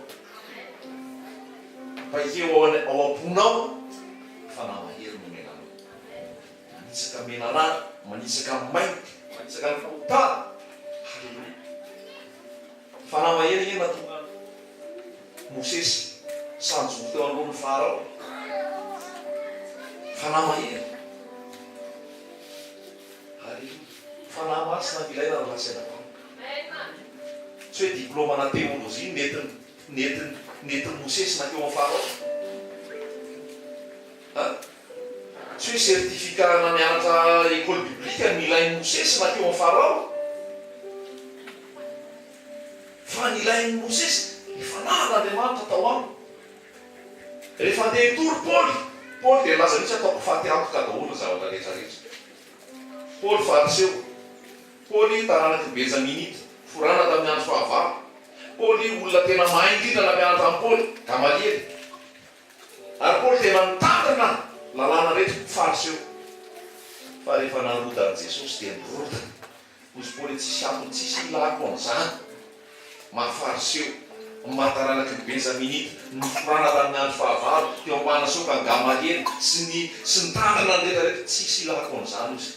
ampaikeo ao ao am-ponao fa na mahery no omena anao. Manitsaka menarana, manitsaka mainty, manitsaka ny fahotana. Haleloia. Fanahy mahery anie nahatonga an'i Mosesy sahy nijoro teo anoloan'i Farao e! Fanahy mahery. Haleloia. Fanahy Masina no ilaina rahalahy sy anabavy. Tsy hoe diplaoma-na teolojia nentin'i nentin'i nentin'i Mosesy nankeo amin'i Farao. An? Tsy hoe certificat-na nianatra école biblique no nilain'i Mosesy nankeo amin'i Farao. Fa nilain'i Mosesy ny fanahin'Andriamanitra tao aminy. Rehefa handeha hitory Paoly, Paoly dia nilaza mihitsy ataoko faty antoka daholo ny zavatra rehetra rehetra. Paoly Fariseo, Paoly taranak'i Benjaminita, forana tamin'ny andro fahavalo, Paoly olona tena mahay indrindra nampianatra an'i Paoly, Gamaliela. Ary Paoly tena nitandrina lalàna rehetra, Fariseo. Fa rehefa narodan'i Jesosy dia nirodana. Hozy Paoly tsisy antony tsisy ilako an'izany maha fariseo, ny maha taranaky ny Benjaminita, ny niforana tamin'ny andro fahavalo teo am-panasoka an'i Gamaliela sy ny sy ny tandrina ny rehetra rehetra, tsisy ilako an'izany hozy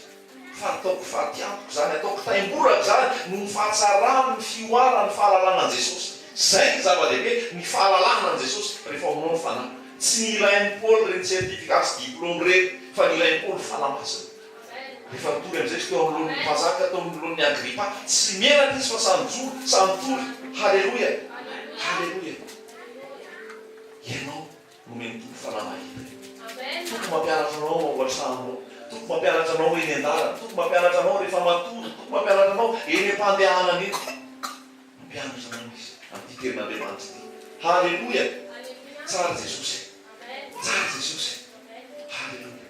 fa ataoko fatiantoka izany, ataoko taimboraka izany noho ny fahatsaran'ny fihoaran'ny fahalalana an'i Jesosy. Izay ny zava-dehibe, ny fahalalana an'i Jesosy rehefa ao aminao ny Fanahy. Tsy ny ilain'i Paoly ireny certificat sy diplôme ireny fa ny ilain'i Paoly Fanahy Masina. Rehefa nitory amin'izay izy teo anoloan'ny mpanjaka, teo anoloan'i Agripa, tsy menatra izy fa sahy nijoro, sahy nitory. Haleloia! Haleloia! Ianao nomen'ny Tompo fanahy mahita. Tompo mampianatra anao ao an-trano ao. Tompo mampianatra anao eny an-dalana. Tompo mampianatra anao rehefa matory. Tompo mampianatra anao eny am-pandehanana eny. Mampianatra anao Izy amin'ity tenin'Andriamanitra ity. Haleloia! Tsara Jesosy. Tsara Jesosy. Haleloia!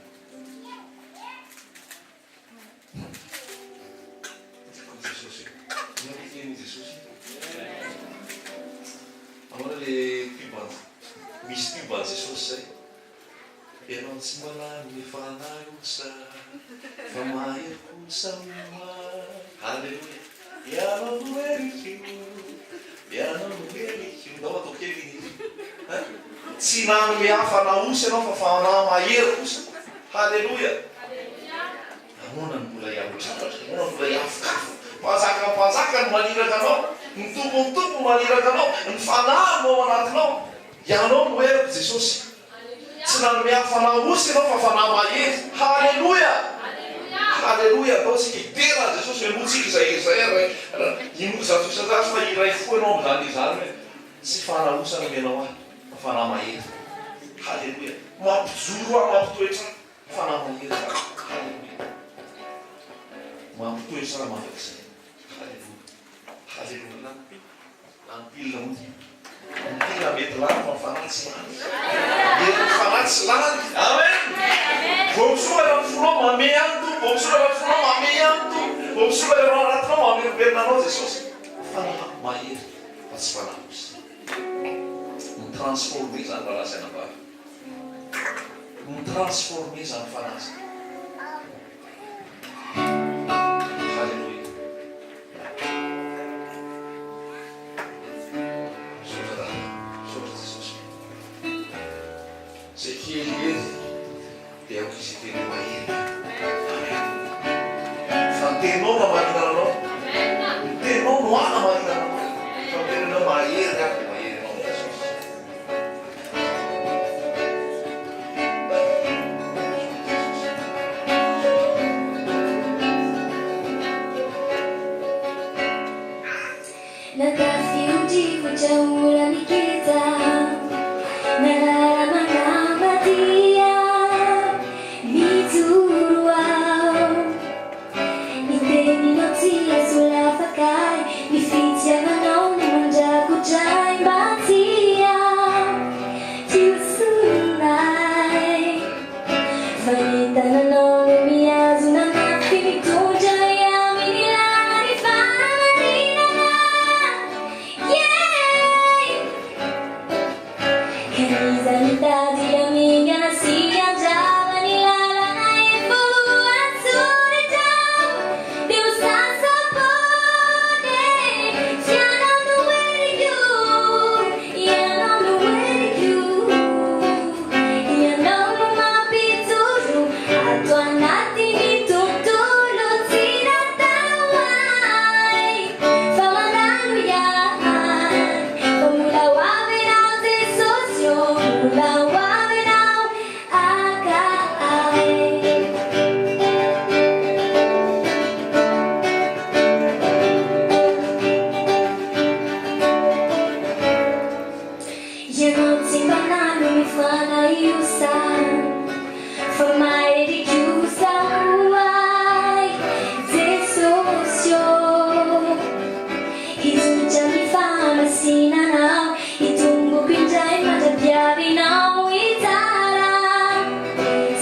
Tiako an'i Jesosy e. Inona le tenin'i Jesosy? Ahoana le pub an, misy pub an'i Jesosy zay. Ianao tsy mba lany fanahy osa fa mahery kosa ho ahy. Haleloia. Ianao no heriko, Ianao no heriko. Ndao atao kely iny hira iny. Hein? Tsy nanome ahy fanahy osa ianao fa fanahy mahery kosa. Haleloia! Ahoana no mbola hiahotrahotra? Ahoana no mbola hiafokafo? Mpanjakan'ny mpanjaka no maniraka anao, ny Tompon'ny tompo no maniraka anao, ny Fanahy no ao anatinao. Ianao no heriko Jesosy. Tsy nanome ahy fanahy osa ianao fa fanahy mahery. Haleloia! Haleloia! Andao isika hidera an'i Jesosy hoe moa tsika izay hery izay ary inoako 100% fa hiray fo ianao amin'izany izany hoe tsy fanahy osa no omenao ahy fa fanahy mahery. Haleloia! Mampijoro ahy, mampitoetra ahy. Fanahy mahery izany. Haleloia! Mampitoetra ahy mandrakizay. Haleloia! Haleloia! Lany pile. Lany pile hono. Ny pile mety lany fa ny fanahy tsy lany. Herin'ny fanahy tsy lany. Amen! Vao misoratra ny fonao, manome ihany Tompo. Vao misoratra ny fonao, manome ihany Tompo. Vao misoratra ny ao anatinao, mamerimberina anao Jesosy. Fanahy mahery fa tsy fanahy osa. Mi-transformer izany rahalahy sy anabavy. Mi-transformer izany fanahy izany. Haleloia. Misaotra Dada. Misaotra Jesosy. Izay kely hery dia aoka izy hiteny hoe mahery. Amen. Fa ny teninao no hamarinana anao. Ny teninao no hanamarinana anao. Fa ny teninao mahery aho dia mahery ianao amin'i Jesosy. Natafio-drivotra ora mikija, Narara mangampatia, Mijoro aho. Ny teninao tsy azo lafaka ahy, Ny fitiavanao no mandrakotra ahy mba tsy hampihosona ahy. Fa ny tananao no mihazona mafy mitondra ahy amin'ny lalan'ny fahamarinana. Yeah! Ka n'iza mitady hamingana sy handrava ny lalana efa voatsoratra dia ho sasa-poana e! Ianao no heriko, Ianao no heriko, Ianao no mampijoro ato anatin'ny tontolo tsy natao ahy fa mandalo ihany fa mbola ho avy ianao Jesosy ô, mbola ho avy. Ianao tsy mba nanome fanahy osa Fa mahery kosa ho ahy Jesosy ô Hizotra amin'ny fahamasinanao Hitomboko indray mandra-piavinao Hitsara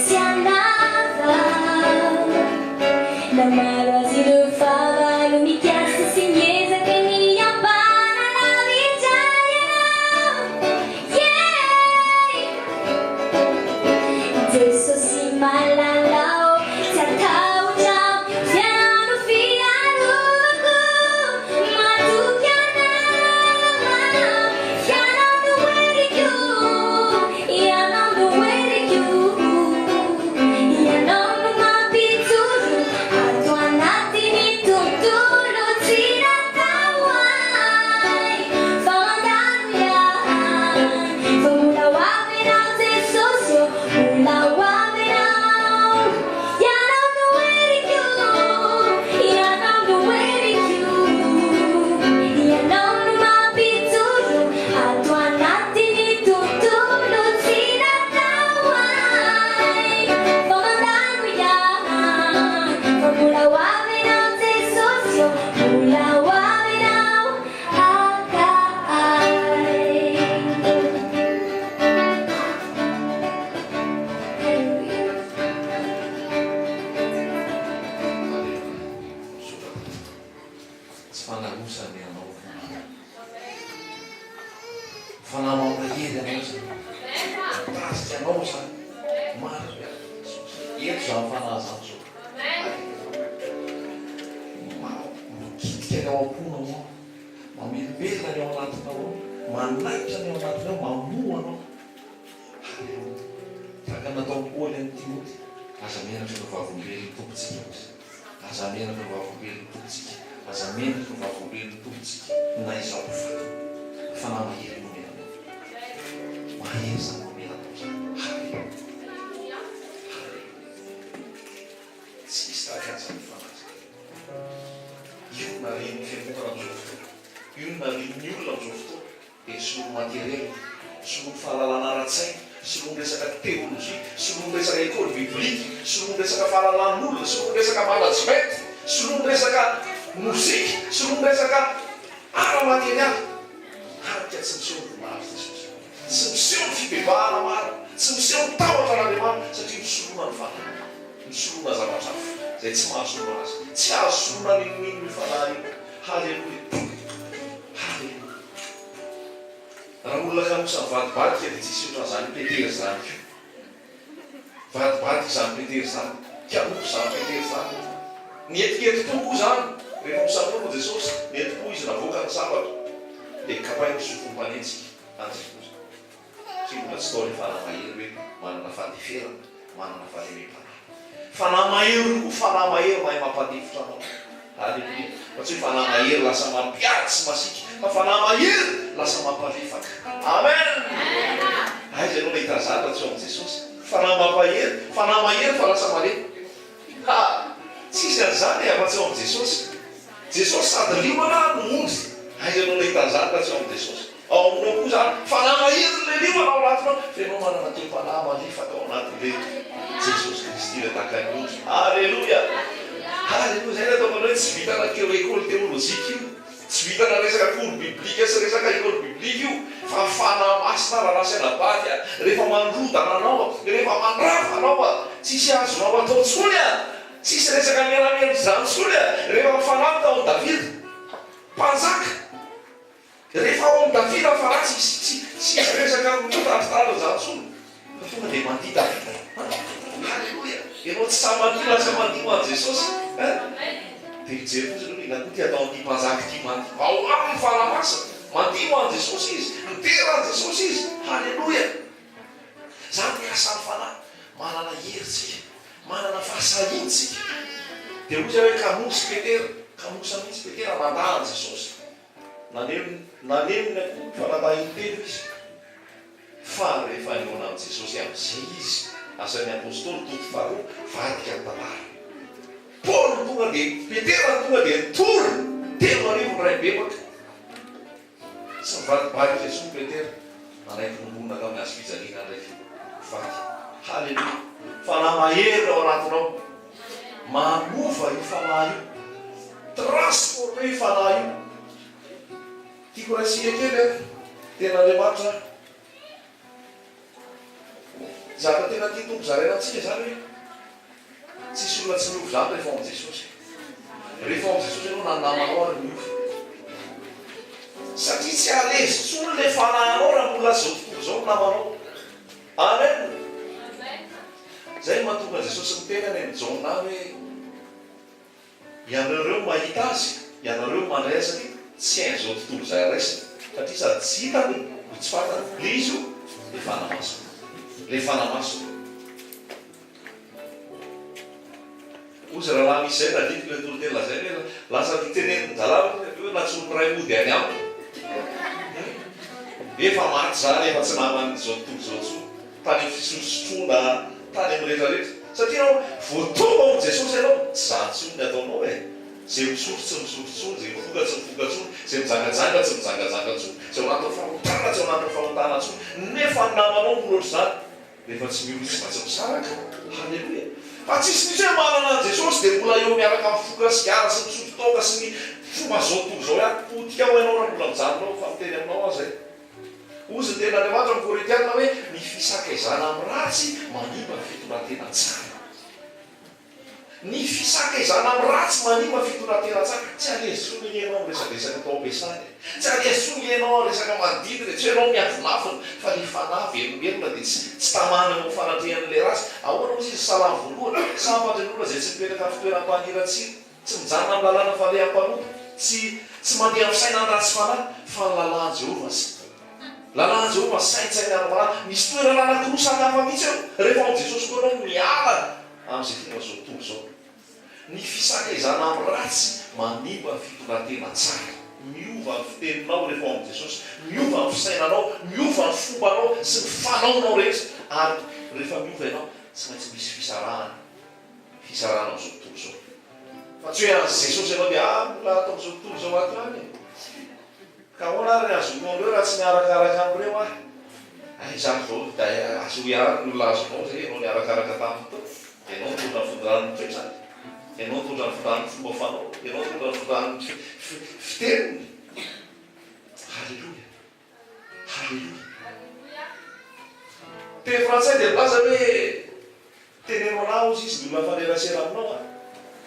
sy hanava Na maro azy ireo fahavalo mikasa sy miezaka ny hampanalavitra ianao Yeah! Jesosy malala ô, tsy hatahotra aho, Ianao no fiarovako, matoky Anao aho, Ianao no heriko, Ianao no heriko. Ianao no mampijoro ato anatin'ny tontolo tsy natao ahy fa mandalo ihany fa mbola ho avy ianao Jesosy ô mbola ho avy ianao Ianao no heriko Ianao no heriko Ianao no mampijoro ato anatin'ny tontolo tsy natao ahy fa mandalo ihany fa mbola ho avy ianao Jesosy ô mbola ho avy ianao haka ahy. Haleloia. Aleloia. Misaotra Tompo. Tsy fanarosana ianao fa. Fanahy mampahery anao izany. Mitarika anao izany. Marina. Eto izany fanahy izany izao. Mikitika ny ao am-ponao ao. Mamelombelona ny ao anatinao ao. Manaitra ny ao anatinao, mamoha anao. Haleloia. Tahaka ny nataon'i Paoly an'i Timoty, aza menatra ireo vavolombelon'ny Tompontsika hozy. Aza menatra ho vavolombelon'ny Tompontsika, aza menatra ho vavolombelon'ny Tompontsika na izaho ho faty. Ny Fanahy mahery no omena anao. Mahery izany omena anao izany. Haleloia. Haleloia. Tsy misy tahaka an'izany Fanahy izany. Io no narian'ny fiangonana amin'izao fotoana. Io no narian'ny olona amin'izao fotoana. Dia soloy materiel, soloy fahalalana ara-tsaina, soloy resaka teolojia, soloy resaka école biblique, soloy resaka fahalalan'olona, soloy resaka management, soloy resaka mozika, soloy resaka ara-materialy. Hany ka tsy miseho ny voninahitr'i Jesosy. Tsy miseho ny fibebahana marina. Tsy miseho ny tahotra an'Andriamanitra satria misoloana ny fanahy. Misoloana zavatra hafa izay tsy mahasolo azy. Tsy azo soloana n'inon'inona io fanahy io. Haleloia. Haleloia. Raha olona kanosa mivadibadika dia tsisy ohatran'izany Petera izany koa. Mivadibadika izany Petera izany. Kanosa izany Petera izany. Nihetiketim-po koa izany rehefa nosamborina Jesosy. Nety-po izy navoaka ny sabatra dia kapainy ny sofin'ny mpanenjika an'i Jesosy. Satria mbola tsy tao ilay fanahy mahery hoe manana fandeferana, manana fahalemem-panahy. Fanahy mahery koa, fanahy mahery mahay mampandefitra anao. Aleloia. Fa tsy hoe fanahy mahery lasa mampiady sy masiaka, fa fanahy mahery lasa mampalefaka. Amen! Aiza ianao nahita an'izany raha tsy ao amin'i Jesosy? Fanahy mampahery, fanahy mahery fa lasa malemy. Ha! Tsisy an'izany e, afa-tsy ao amin'i Jesosy. Jesosy sady liona no ondry. Aiza ianao nahita an'izany raha tsy ao amin'i Jesosy? Ao aminao koa izany. Fanahy mahery ilay liona ao anatinao, fa ianao manana toe-panahy malefaka ao anatin'ilay Jesosy Kristy ilay tahaka ny ondry. Aleloia! Aleloia! Izay no ataoko anao hoe tsy vitana keo école théologique io. Tsy vitana resaka cours biblique sy resaka école biblique io fa Fanahy Masina rahalahy sy anabavy a! Rehefa mandrodana anao a! Rehefa mandrava anao a! Tsisy azonao atao tsony a! Tsisy resaka miaramila izany tsony a! Rehefa mifanahy tao amin'i Davida mpanjaka, rehefa ao amin'i Davida ny fanahy tsisy tsy tsisy resaka mitandritandrina izany tsony fa tonga dia mandihy Davida a! Haleloia! Ianao tsy sahy mandihy lasa mandihy ho an'i Jesosy a! Dia mijery fotsiny hoe inona koa ity ataon'ity mpanjaka ity mandihy. Ao aminy ny Fanahy Masina. Mandihy ho an'i Jesosy izy. Midera an'i Jesosy izy. Haleloia! Izany ny asan'ny Fanahy. Manana hery tsika. Manana fahasahiana isika. Dia hoy izy hoe kanosa i Petera. Kanosa mihitsy Petera nandà an'i Jesosy. Naneno naneno ny akoho fa nandà intelo izy. Fa rehefa nihaona amin'i Jesosy amin'izay izy, Asan'ny Apostoly toko faharoa, vadika ny tantara. Paoly no tonga dia, Petera no tonga dia nitory, 3000 ny ray mibebaka. Tsy nivadibadika intsony Petera. Nanaiky nohonona tamin'ny hazo fijaliana ndraiky ho faty. Haleloia! Fanahy mahery ao anatinao. Manova io fanahy io. Transformer io fanahy io. Tiako raisina kely an, tenin'Andriamanitra an. Zavatra tena tian'ny Tompo zaraina amintsika izany hoe tsisy olona tsy miova izany rehefa ao amin'i Jesosy. Rehefa ao amin'i Jesosy ianao na ny namanao ary miova. Satria tsy à l'aise intsony ilay fanahinao raha mbola izao tontolo izao ny namanao. Amen. Izay no mahatonga an'i Jesosy miteny any amin'i Jaona any hoe Ianareo ireo mahita azy, ianareo mandray azy satria tsy hain'izao tontolo izay raisina satria sady tsy hitany no tsy fantany. Ilay izy io, ilay Fanahy Masina. Ilay Fanahy Masina. Hozy rahalahy misy izay tadidiko ilay toriteny lazainy hoe lasa notenenin-drahalahy hozy avy eo hoe lasa mpiray mody any aminy. Efa maty izany, efa tsy naman'izao tontolo izao intsony. Tany amin'ny fisotrosotroana, tany amin'ny rehetra rehetra. Satria ianao vao tonga ao amin'i Jesosy ianao, tsy izany intsony ny ataonao e. Izay misotro tsy misotro intsony, izay mifoka tsy mifoka intsony, izay mijangajanga tsy mijangajanga intsony, izay ao anatin'ny fahotana tsy ao anatin'ny fahotana intsony. Nefa ny namanao mbola ohatr'izany. Rehefa tsy miova izy tsy maintsy misaraka. Haleloia. Fa tsisy mihitsy hoe manana an'i Jesosy dia mbola eo miaraka mifoka sigara sy misotro toaka sy ny fomba izao tontolo izao ihany. Potika ao ianao raha mbola mijanona ao fa miteny aminao aho izay. Hozy ny tenin'Andriamanitra amin'ny Korintiana hoe ny fisakaizana amin'ny ratsy manimba ny fitondran-tena tsara. Ny fisakaizana amin'ny ratsy manimba fitondran-tena tsara. Tsy alezy intsony anie ianao amin'ny resadresaka tao am-piasana e. Tsy alezy intsony ianao amin'ny resaka manodidina e. Tsy hoe ianao miavonavona fa ilay fanahy velombelona dia tsy tsy tamana eo amin'ny fanatrehan'ilay ratsy. Ahoana hozy izy salamo voalohany? Sambatra ny olona izay tsy mipetraka amin'ny fitoeram-paniratsira, tsy mijanona amin'ny lalàna falehan'ny mpanota, tsy tsy mandeha amin'ny fisainan'ny ratsy fanahy, fa ny lalàn'i Jehovah sy Lalàn'i Jehovah saintsainy ary marina. Misy toerana anankiroa samy hafa mihitsy eo. Rehefa ao amin'i Jesosy koa ianao miala amin'izay fomba izao tontolo izao. Ny fisakaizana amin'ny ratsy manimba ny fitondran-tena tsara. Miova ny fiteninao rehefa ao amin'i Jesosy. Miova ny fisainanao, miova ny fombanao sy ny fanaonao rehetra. Ary rehefa miova ianao, tsy maintsy misy fisarahana. Fisarahana amin'izao tontolo izao. Fa tsy hoe an'i Jesosy ianao dia ah mbola ato amin'izao tontolo izao ato ihany e. Ka ahoana ary ny hazoako an'ireo raha tsy miarakaraka amin'ireo aho? Aiza ary izao dia azoy ihany ny olona azonao izay ianao niarakaraka taminy teo. Ianao nitondra ny fondran'ny toetrany, ianao nitondra ny fondran'ny fomba fanao, ianao nitondra ny fondran'ny fiteniny. Haleloia! Haleloia! Teny frantsay dia milaza hoe teneno anah hozy izy ny olona mifanerasera aminao an,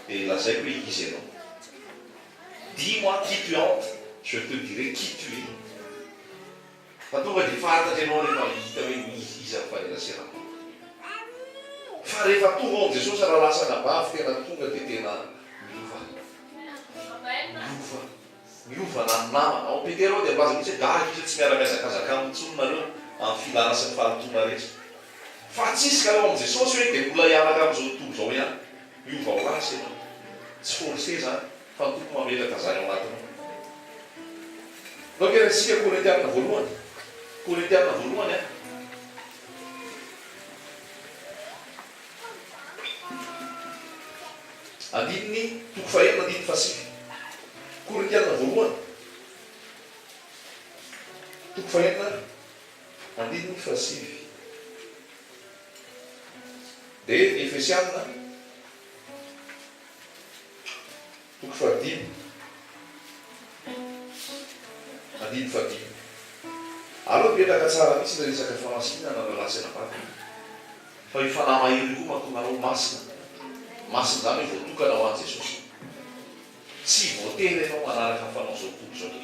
dia lazaiko hoe iza ianao. Dis moi qui tu hantes, je te dirai qui tu es. Fa tonga dia fantatra ianao rehefa hita hoe iza mifanerasera aminao. Fa rehefa tonga ao amin'i Jesosy rahalahy sy anabavy tena tonga dia tena miova. Miova. Miova na ny namana. Ao Petera ao dia milaza mihitsy hoe gaga izy hoe tsy miara-mihazakazaka aminy intsony nareo amin'ny filana sy ny fahalotoana rehetra. Fa tsisy ka eo amin'i Jesosy hoe dia mbola hiaraka amin'izao tontolo izao ihany. Miova ho azy ianao. Tsy forcé izany fa ny Tompo mametraka izany ao anatinao. Ndao kely isika Korintiana voalohany. Korintiana voalohany an. Andininy toko fahenina andininy fahasivy. Korintiana voalohany toko fahenina andininy fahasivy. Dia ny Efesiana toko fahadimy andininy fahadimy. Aleo apetraka tsara mihitsy ilay resaka famasinana rahalahy sy anabavy. Fa io fanahy mahery io koa mahatonga anao ho masina. Masina izany hoe voatokana ho an'i Jesosy. Tsy voatery ianao hanaraka ny fanaon'izao tontolo izao.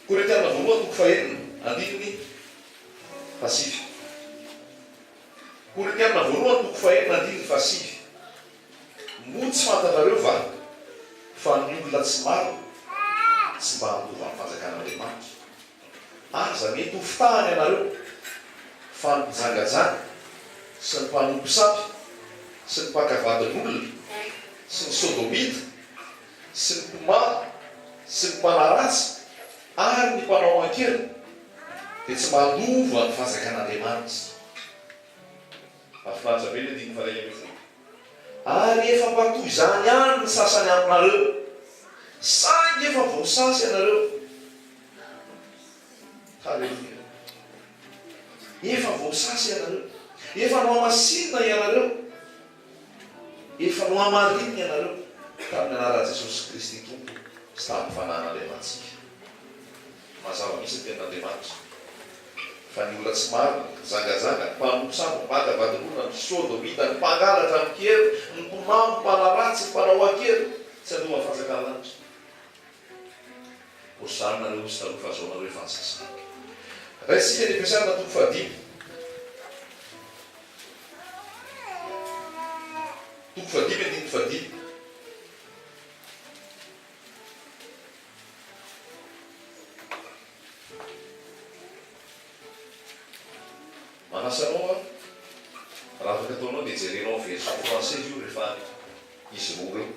Korintiana voalohany toko fahenina, andininy fahasivy. Korintiana voalohany toko fahenina, andininy fahasivy. Moa tsy fantatrareo va fa ny olona tsy marina tsy mba handova ny fanjakan'Andriamanitra? Aza mety ho fitahana ianareo, fa ny mpijangajanga, sy ny mpanompo sampy, sy ny mpaka vadin'olona, sy ny sodomita, sy ny mpimamo, sy ny mpanaratsy, ary ny mpanao an-keriny, dia tsy mandova ny fanjakan'Andriamanitra. Mahafinaritra be ny andininy faha 11. Ary efa mba toy izany ihany ny sasany aminareo, saingy efa voasasa ianareo. Haleloia. Efa voasasa ianareo. Efa nohamasinina ianareo. Efa nohamarinina ianareo tamin'ny anaran'i Jesosy Kristy Tompo sy tamin'ny Fanahin'Andriamanitsika. Mazava mihitsy ny tenin'Andriamanitra fa ny olona tsy marina, ny mpijangajanga, ny mpanompo sampy, ny mpaka vadin'olona, ny sodomita, ny mpangalatra, ny mpiery, ny mpimamo, ny mpanaratsy, ny mpanao an-kery, tsy handova ny fanjakan'ny lanitra. Ohatr'izany nareo hozy taloha fa zao nareo efa nisasana. Raisintsika ny Efesiana toko fahadimy. Toko fahadimy andininy fahadimy. Manasa anao aho, raha afaka ataonao dia jerenao en version française io rehefa any izy roa ireo.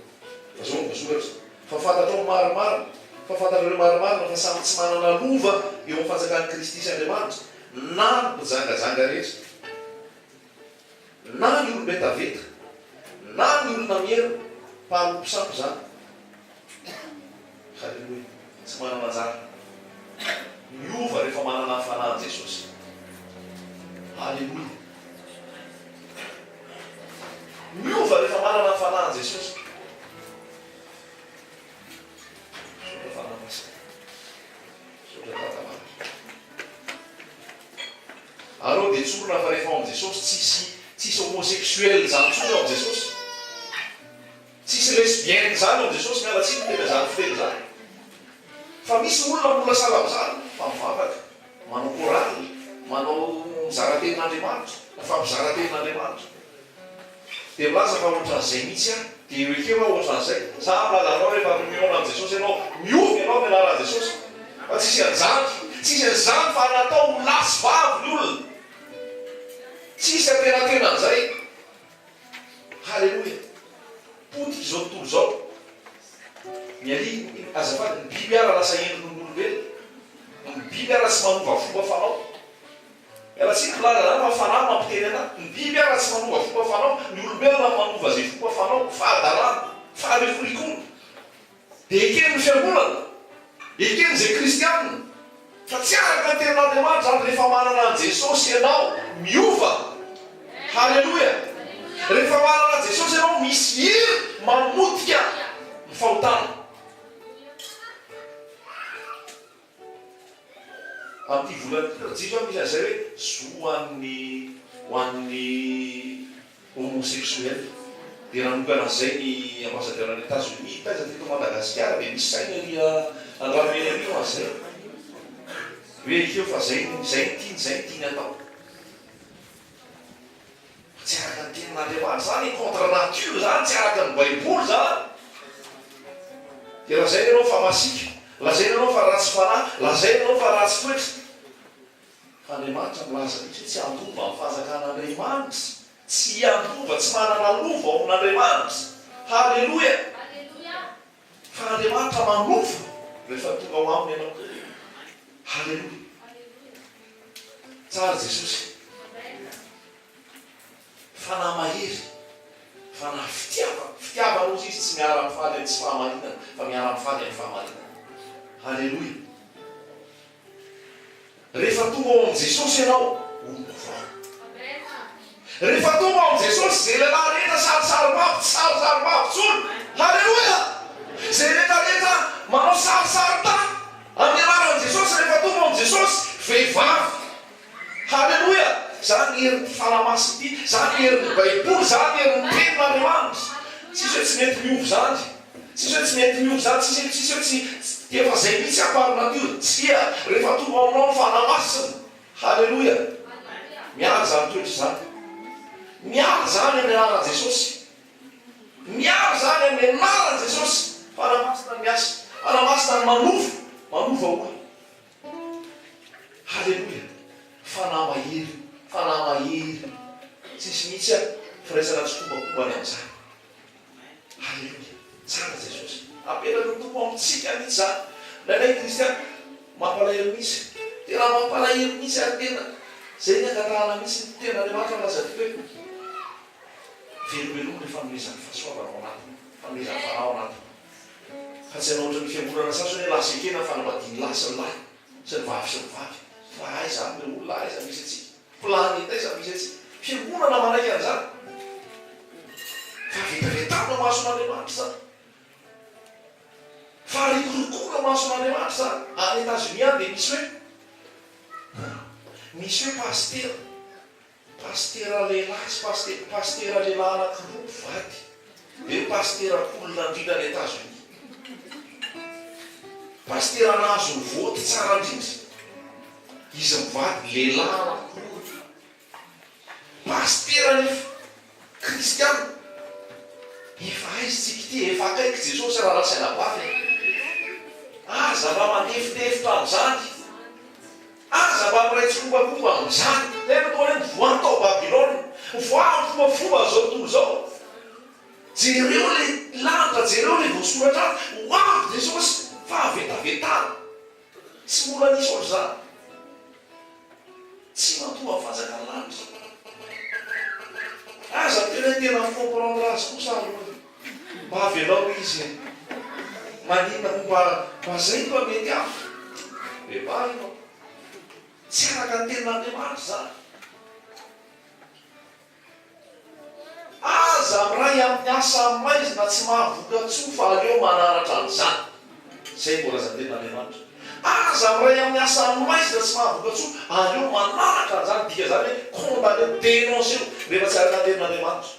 Fa zao no voasoratra, Fa fantatrao marimarina, fa fantatrareo marimarina fa samy tsy manana lova eo amin'ny fanjakan'i Kristy sy Andriamanitra, na ny mpijangajanga rehetra, na ny olom-betaveta, na ny olona mierona, mpanompo sampy izany. Haleloia! Tsy manana anjara. Miova rehefa manana ny Fanahin'i Jesosy. Haleloia! Miova rehefa manana ny Fanahin'i Jesosy. Misaotra Fanahy Masina. Misaotra Dada Malala. Aleo dia tsorina fa rehefa ao amin'i Jesosy tsisy tsisy homosexuel izany intsony ao amin'i Jesosy. Tsisy lesbienne izany ao amin'i Jesosy, miala tsiny miteny an'izany fiteny izany. Fa misy olona mbola sahala amin'izany fa mivavaka, manao chorale, manao mizara tenin'Andriamanitra, mifampizara tenin'Andriamanitra. Dia milaza fa ohatran'izay mihitsy aho, dia eo ekeo aho ohatran'izay. Za milaza aminao rehefa mihaona amin'i Jesosy ianao, miova ianao amin'ny anaran'i Jesosy. Fa tsisy an'izany, tsisy an'izany fa natao ho lahy sy vavy ny olona. Tsisy antenantena an'izay. Haleloia! Potika izao tontolo izao. Ny alika, azafady, ny biby ara lasa hendry noho ny olombelona. Ny biby ara tsy manova fomba fanao. Miala tsiny milaza izany fa fanahy no mampiteny anah. Ny biby ara tsy manova fomba fanao, ny olombelona no manova izay fomba fanao. Fahadalana, faharikorikoana. Dia eken'ny fiangonana, ekeny izay kristianina, fa tsy araka ny tenin'Andriamanitra izany, rehefa manana an'i Jesosy ianao, miova. Haleloia! Rehefa manana an'i Jesosy ianao, misy hery mamotika ny fahotana. Amin'ity volana ity rajiko a misy an'izay hoe zo ho an'ny ho an'ny homosexuel dia nanokana an'izay ny ambassadeur any Etats Unis taiza teto Madagasikara dia misy saina ery Andranomena ery ho an'izay hoe ekeo fa zay zay ny tiany zay ny tiany atao. Fa tsy araka ny tenin'Andriamanitra izany e, contre nature izany, tsy araka ny baiboly izany. Dia lazaina ianao fa masiaka, lazaina ianao fa ratsy fanahy, lazaina ianao fa ratsy toetra. Fa Andriamanitra milaza mihitsy hoe tsy handova ny fanjakan'Andriamanitra, tsy handova, tsy manana lova ao amin'Andriamanitra. Haleloia! Fa Andriamanitra manova rehefa tonga ao aminy ianao. Haleloia! Tsara Jesosy. Fanahy mahery, fanahy fitiavana. Fitiavana hozy izy tsy miara mifaly amin'ny tsy fahamarinana fa miara mifaly amin'ny fahamarinana. Haleloia. Rehefa tonga ao amin'i Jesosy ianao, olom-baovao. Rehefa tonga ao amin'i Jesosy, izay lehilahy rehetra sarisarimbavy tsy sarisarimbavy intsony. Haleloia! Izay rehetra rehetra manao sarisarin-tany amin'ny anaran'i Jesosy, rehefa tonga ao amin'i Jesosy, vehivavy. Haleloia! Izany ny herin'ity Fanahy Masina ity, izany ny herin'ny Baiboly, izany ny herin'ny Tenin'Andriamanitra. Tsisy hoe tsy mety miova izany. Tsisy hoe tsy mety miova izany, tsisy hoe tsisy hoe tsy dia efa izay mihitsy à par nature. Tsia! Rehefa tonga ao aminao ny Fanahy Masina, Haleloia! Miala izany toetra izany. Miala izany amin'ny anaran'i Jesosy. Miala izany amin'ny anaran'i Jesosy. Fanahy Masina no miasa. Fanahy Masina no manova, manova olona. Haleloia! Fanahy mahery io, Fanahy mahery io. Tsisy mihitsy a, firaisana tsikombakomba ny amin'izany. Haleloia! Tsara Jesosy. Apetraky ny Tompo amintsika mihitsy izany. Indraindray kristiana, mampalahelo mihitsy. Tena mampalahelo mihitsy ary tena izay ny angatahana mihitsy ny tenin'Andriamanitra milaza tokoa hoe velobelomy ilay fanomezan'ny fahasoavana ao anatiny, fanomezan'ny fanahy ao anatiny. Fa tsy hanao ohatran'ny fiangonana sasany hoe lasa ekena ny fanambadian'ny lahy sy ny lahy sy ny vavy sy ny vavy. Fa aiza any ilay olona, aiza misy antsika? Planeta aiza misy antsika? Fiangonana manaiky an'izany. Fa vetavetana eo imason'Andriamanitra izany. Fa rikorikoana eo imason'Andriamanitra izany. Any Etazonia any dia misy hoe, misy hoe pasitera, pasitera lehilahy sy pasitera, pasitera lehilahy anankiroa mpivady. Dia hoe pasitera mponina indrindra any Etazonia. Pasitera nahazo ny vote tsara indrindra. Izy mivady lehilahy anankiroa. Pasitera anefa, kristiana. Efa aiza tsika ity e? Efa akaiky Jesosy rahalahy sy anabavy e. Aza mba mandefindefitra amin'izany. Aza mba miray tsikombakomba amin'izany. Izay no atao hoe mivoaha tao Babylona. Mivoaha amin'ny fombafomba an'izao tontolo izao. Jereo ilay lanitra, jereo ilay voasoratra ato. Ho avy Jesosy, fahavetavetana. Tsy mbola nisy ohatr'izany. Tsy mandova ny fanjakan'ny lanitra. Aza miteny hoe tena mi-comprendre azy kosa aloha e. Mba avelao izy e. Maninona moa mba mba zay no mba mety amiko. Bebaha ianao. Tsy araka ny tenin'Andriamanitra izany. Aza miray amin'ny asa maizina tsy mahavoka-tsoa fa aleo mananatra an'izany. Izay no voalazan'ny tenin'Andriamanitra. Aza miray amin'ny asa maizina tsy mahavoka-tsoa, aleo mananatra an'izany. Dikan'izany hoe condamneo, dénonceo rehefa tsy araka ny tenin'Andriamanitra.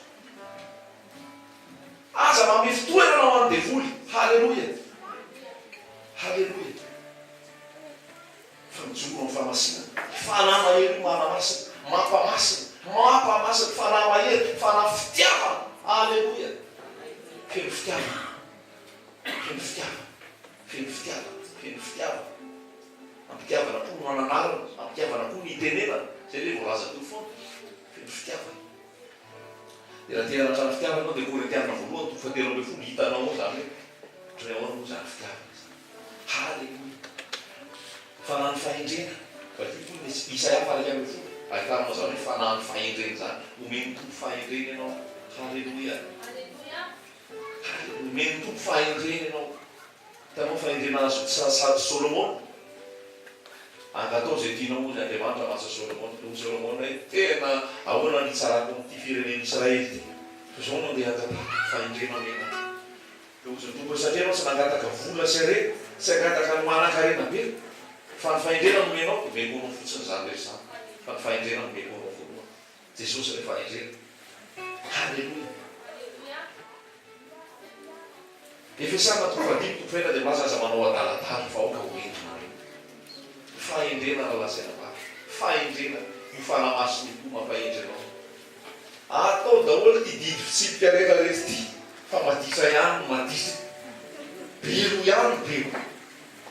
Aza manome fitoerana ho an'ny devoly. Haleloia! Haleloia! Fa mijoro amin'ny fahamasinana. Fanahy mahery io manamasina, mampamasina, mampamasina, fanahy mahery, fanahy fitiavana. Aleloia! Feno fitiavana, feno fitiavana, feno fitiavana, feno fitiavana. Am-pitiavana koa no ananarana, am-pitiavana koa no itenenana. Izay ilay voalaza teo foana. Feno fitiavana. Dia raha te hianatra ny fitiavana ianao dia Korintiana voalohany toko fahatelo ambinifolo hitanao ao izany hoe ohatran'ny ahoana moa izany fitiavana izany. Haleloia! Fanahin'ny fahendrena, vakio koa ny Isaia faha 11, ahitanao izany hoe fanahin'ny fahendrena izany. Omen'ny Tompo fahendrena ianao. Haleloia! Haleloia! Omen'ny Tompo fahendrena ianao. Hitanao ny fahendrena azon'i Solomona? Angataho izay tianao hozy Andriamanitra mantsy Solomona. Hoy Solomona hoe, Tena ahoana ny hitsarako an'ity firenen'Israely ity? Fa izao no andeha hangatahako, fahendrena omena ahy. Dia hozy ny Tompo hoe, Satria ianao tsy nangataka vola sy harena, tsy hangataka ny manan-karena be, fa ny fahendrena nomenao, dia omeko anao fotsiny izany rehetra izany, fa ny fahendrena nomeko anao voalohany. Jesosy ilay fahendrena. Haleloia. Efesiana toko fahadimy toko fahefatra dia milaza aza manao adaladala fa aoka ho hendry nareo. Fahendrena rahalahy sy anabavy. Fahendrena. Io fanahy masina io koa mampahendry anao. Atao daholo ity didy fitsipika rehetra rehetra ity fa maditra ihany ny maditra. Be roa ihany ny be roa.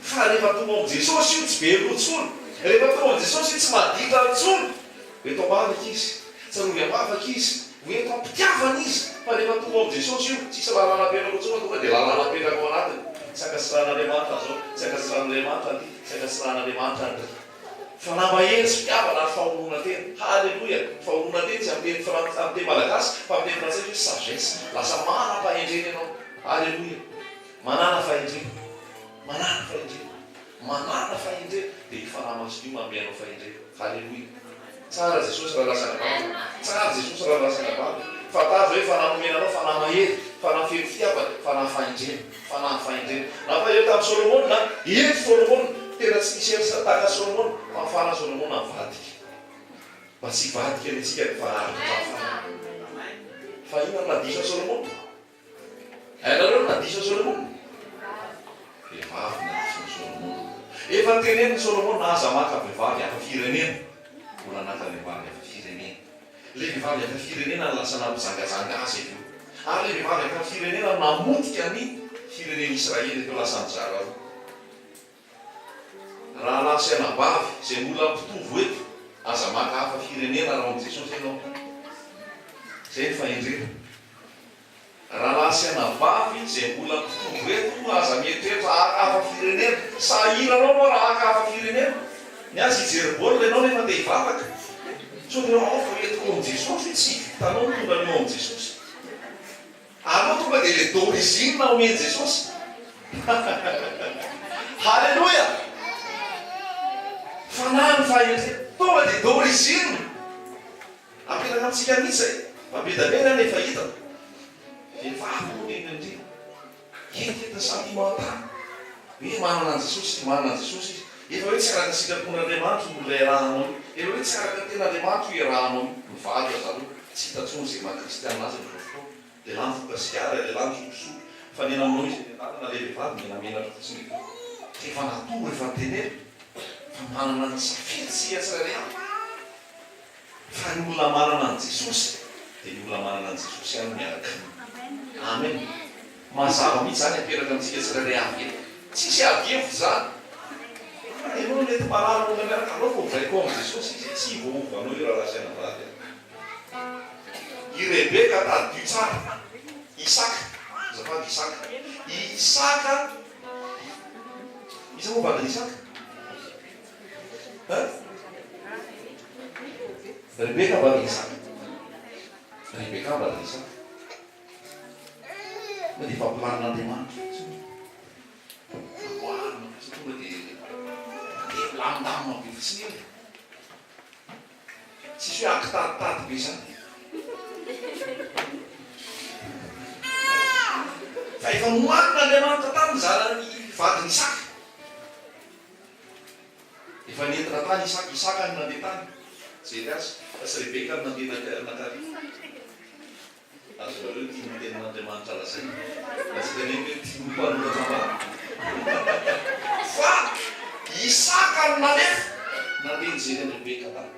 Fa rehefa tonga ao amin'i Jesosy io tsy be roa intsony. Rehefa tonga ao amin'i Jesosy io tsy maditra intsony. Ho eto am-bavaka izy. Tsarovy am-bavaka izy. Ho eto am-pitiavana izy. Fa rehefa tonga ao amin'i Jesosy io, tsisy lalàna apetraka intsony fa tonga dia lalàna apetraka ao anatiny. Tsy ankasitrahan'Andriamanitra an'izao, tsy ankasitrahan'Andriamanitra an'ity, tsy ankasitrahan'Andriamanitra an'ry. Fanahy mahery sy fitiavana ary fahononan-tena. Haleloia! Fahononan-tena tsy amin'ny teny frantsa, amin'ny teny malagasy fa amin'ny teny frantsay hoe sagesse. Lasa manam-pahendrena ianao. Haleloia! Manàna fahendrena. Manàna fahendrena. Manàna fahendrena. Dia io Fanahy Masina io manome anao fahendrena. Haleloia! Tsara Jesosy raha lasa anabavy. Tsara Jesosy raha lasa anabavy. Fantaro izao hoe Fanahy nomena anao, Fanahy mahery, Fanahy feno fitiavana, Fanahy fahendrena. Fanahy fahendrena. Nampahery tamin'i Solomona, eto Solomona, tena tsy nisy hery tahaka Solomona, fa ny Fanahy Solomona nivadika. Mba tsy hivadika ny antsika ny Fanahy hatramin'ny farany. Fa inona no nahadiso an'i Solomona? Hainareo ny nahadiso an'i Solomona? Vehivavy no nahadiso an'i Solomona. Efa notenenin'i Solomona, aza maka vehivavy hafa firenena. Mbola naka vehivavy hafa firenena. Ilay vehivavy hafa firenena no lasa nampijangajanga azy avy eo. Ary ilay vehivavy hafa firenena no namotika ny firenen'Israely avy eo lasa nizara roa. Rahalahy sy anabavy izay mbola mpitovo eto, aza maka hafa firenena raha ao amin'i Jesosy ianao. Izay ny fahendrena. Rahalahy sy anabavy izay mbola mpitovo eto, aza mieritreritra haka hafa firenena. Sahirana ao ianao raha haka hafa firenena. Ny azy hijery baolina ianao nefa te hivavaka. Sao dia ao fa entiko ao amin'i Jesosy io, tsy vitanao ny tonga an'io ao amin'i Jesosy. Aleo tonga dia le d'origine omen'i Jesosy. Haleloia! Fanahy ny fahendrena. Tonga dia d'origine. Apetraka amintsika mihitsy izay. Fa be dia be ny any efa hitako. Vehivavy moa no indrindra. Hetaheta sentimental. Hoe manana an'i Jesosy izy, manana an'i Jesosy izy. Efa hoe tsy araka ny sitrapon'Andriamanitra io olona iarahanao io. Efa hoe tsy araka ny tenin'Andriamanitra io iarahanao io. Mivady ry zareo. Tsy hita intsony izay maha kristiana azy amin'izao fotoana. Lehilahy mifoka sigara, lehilahy misokosoko. Mifanena aminao izy eny an-dalana, ilay vehivavy menamenatra fotsiny eo. Fa efa natoro, efa notenenina fa manana ny safidy isika tsirairay avy. Fa ny olona manana an'i Jesosy dia ny olona manana an'i Jesosy ihany no miaraka aminy. Amen. Mazava mihitsy izany apetraka amintsika tsirairay avy eto. Tsisy ady hevitra izany. Fa ianao no mety marary olona miaraka aleo fa ovaiko ao amin'i Jesosy izy e. Tsy voaovanao io rahalahy sy anabavy a. I Rebeka tadidio tsara. Isaka, azafady Isaka. Isaka, iza moa vadin'i Isaka? Hein? Rebeka vadin'i Isaka. Rebeka vadin'i Isaka. Tonga dia efa planin'Andriamanitra fotsiny. Amboarina fotsiny tonga dia mandeha milamindamina be fotsiny eo e. Tsisy hoe ankitaditady be izany. Fa efa nomanin'Andriamanitra taminy zanany vadin'i Isaka. Efa nentina tany Isaka, Isaka no nandeha tany nijery azy, fa tsy Rebeka no nandeha nankary. Azonareo ny tian'ny tenin'Andriamanitra lazaina, fa tsy teneniko hoe tian'ny mpanoratra ambany. Fa Isaka no nalefa nandeha nijery an'i Rebeka tany.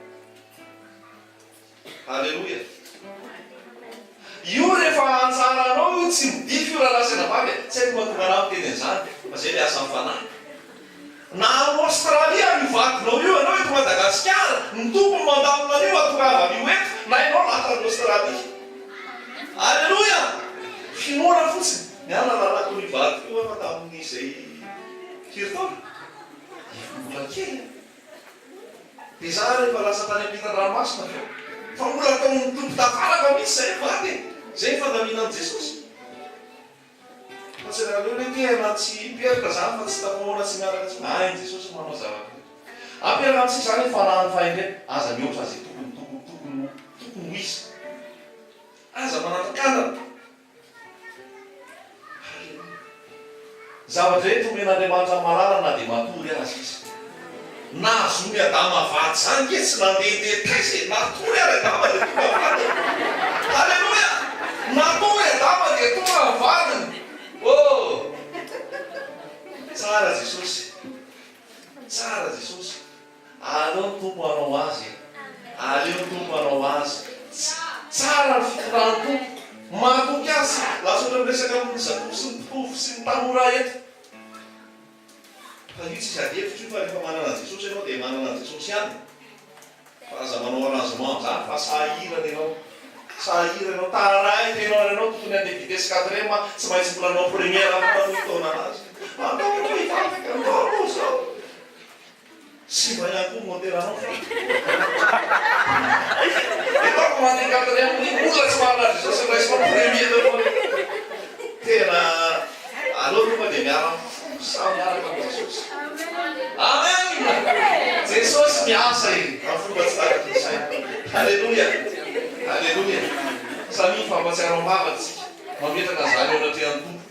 Aleloia. Io rehefa anjaranao io tsy midify io rahalahy sy anabavy a! Tsy haiko mahatonga anah miteny an'izany fa zay le asan'ny fanahy. Na any Australie ary io vadinao io ianao eto Madagasikara, ny tompony mandamina an'io hahatongavana io eto na ianao lasa any Australie. Aleloia! Finoana fotsiny. Ny ahy nalalako ny vadiko io aho fa tamin'izay firy taona? Efa mbola kely aho. Dia za ary efa lasa tany ampitan-dranomasina avy eo. Fa mbola ataon'ny Tompo tafaraka mihitsy izay mivady e! Izay ny fandaminan'i Jesosy. Fa tsy aleo hoe tena tsy hiperika zany fa tsy tafahoana tsy miaraka intsony. Hain'i Jesosy ny manao zavatra rehetra. Ampiarahana amintsika izany ny fanahin'ny fahendrena. Aza mihoatra izay tokony tokony tokony ho tokony ho izy. Aza manandrakandrana. Haleloia! Zava-drehetra omen'Andriamanitra ny malala na dia matory aza izy. Nahazoan'i Adama vady izany nge tsy nandehandeha taiza e! Natory ary Adama dia tonga vadiny. Haleloia! Natory Adama dia tonga ny vadiny. Oh! Tsara Jesosy. Tsara Jesosy. Aleo ny Tompo hanao azy e. Aleo ny Tompo hanao azy. Tsara ny fitondran'ny Tompo. Mahatoky azy. Lasa ohatran'ny miresaka amin'ny zatovo sy ny mpitovo sy ny tanora eto. Fa io tsisy ady hevitra io fa rehefa manana an'i Jesosy ianao dia manana an'i Jesosy ihany. Fa aza manao arrangement amin'izany fa sahirana ianao. Sahirana ianao. Taraiky ianao ary ianao tokony handeha vitesse quatrième tsy maintsy mbola hanao première foana aloha hitaona anazy. Andao aloha hivavaka, andao aloha izao. Simba ihany koa ny moteranao fa Ataoko mandeha quatrième ny olona tsy mahalala Jesosy raisinao premier eo foana io. Tena aleo tonga dia miara mifosa miaraka amin'i Jesosy. Amen! Jesosy miasa e, amin'ny fomba tsy takatry ny saina. Aleloia! Aleloia! Samia mifampatsiaro am-bavaka isika, mametraka an'izany eo anatrehan'ny Tompo.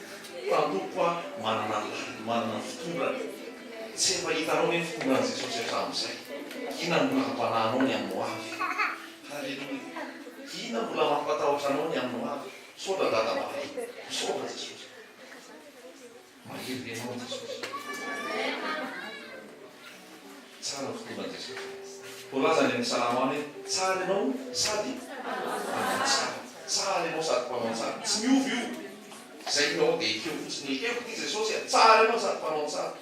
Fa ny Tompo a, manana ny lalany, manana ny fitondrany. Tsy efa hitanao ve ny fitondran'i Jesosy hatramin'izay? Inona no mbola hampanahy anao ny amin'ny ho avy? Haleloia! Inona no mbola mampatahotra anao ny amin'ny ho avy? Misaotra Dada malala. Misaotra Jesosy. Mahery ve ianao Jesosy? Tsara ny fitondran'i Jesosy. Voalaza any amin'ny Salamo any hoe, Tsara ianao sady mpanao tsara. Tsara ianao sady mpanao tsara. Tsy miova io. Izay no ao dia ekeo fotsiny. Ekeko ity Jesosy a. Tsara ianao sady mpanao tsara.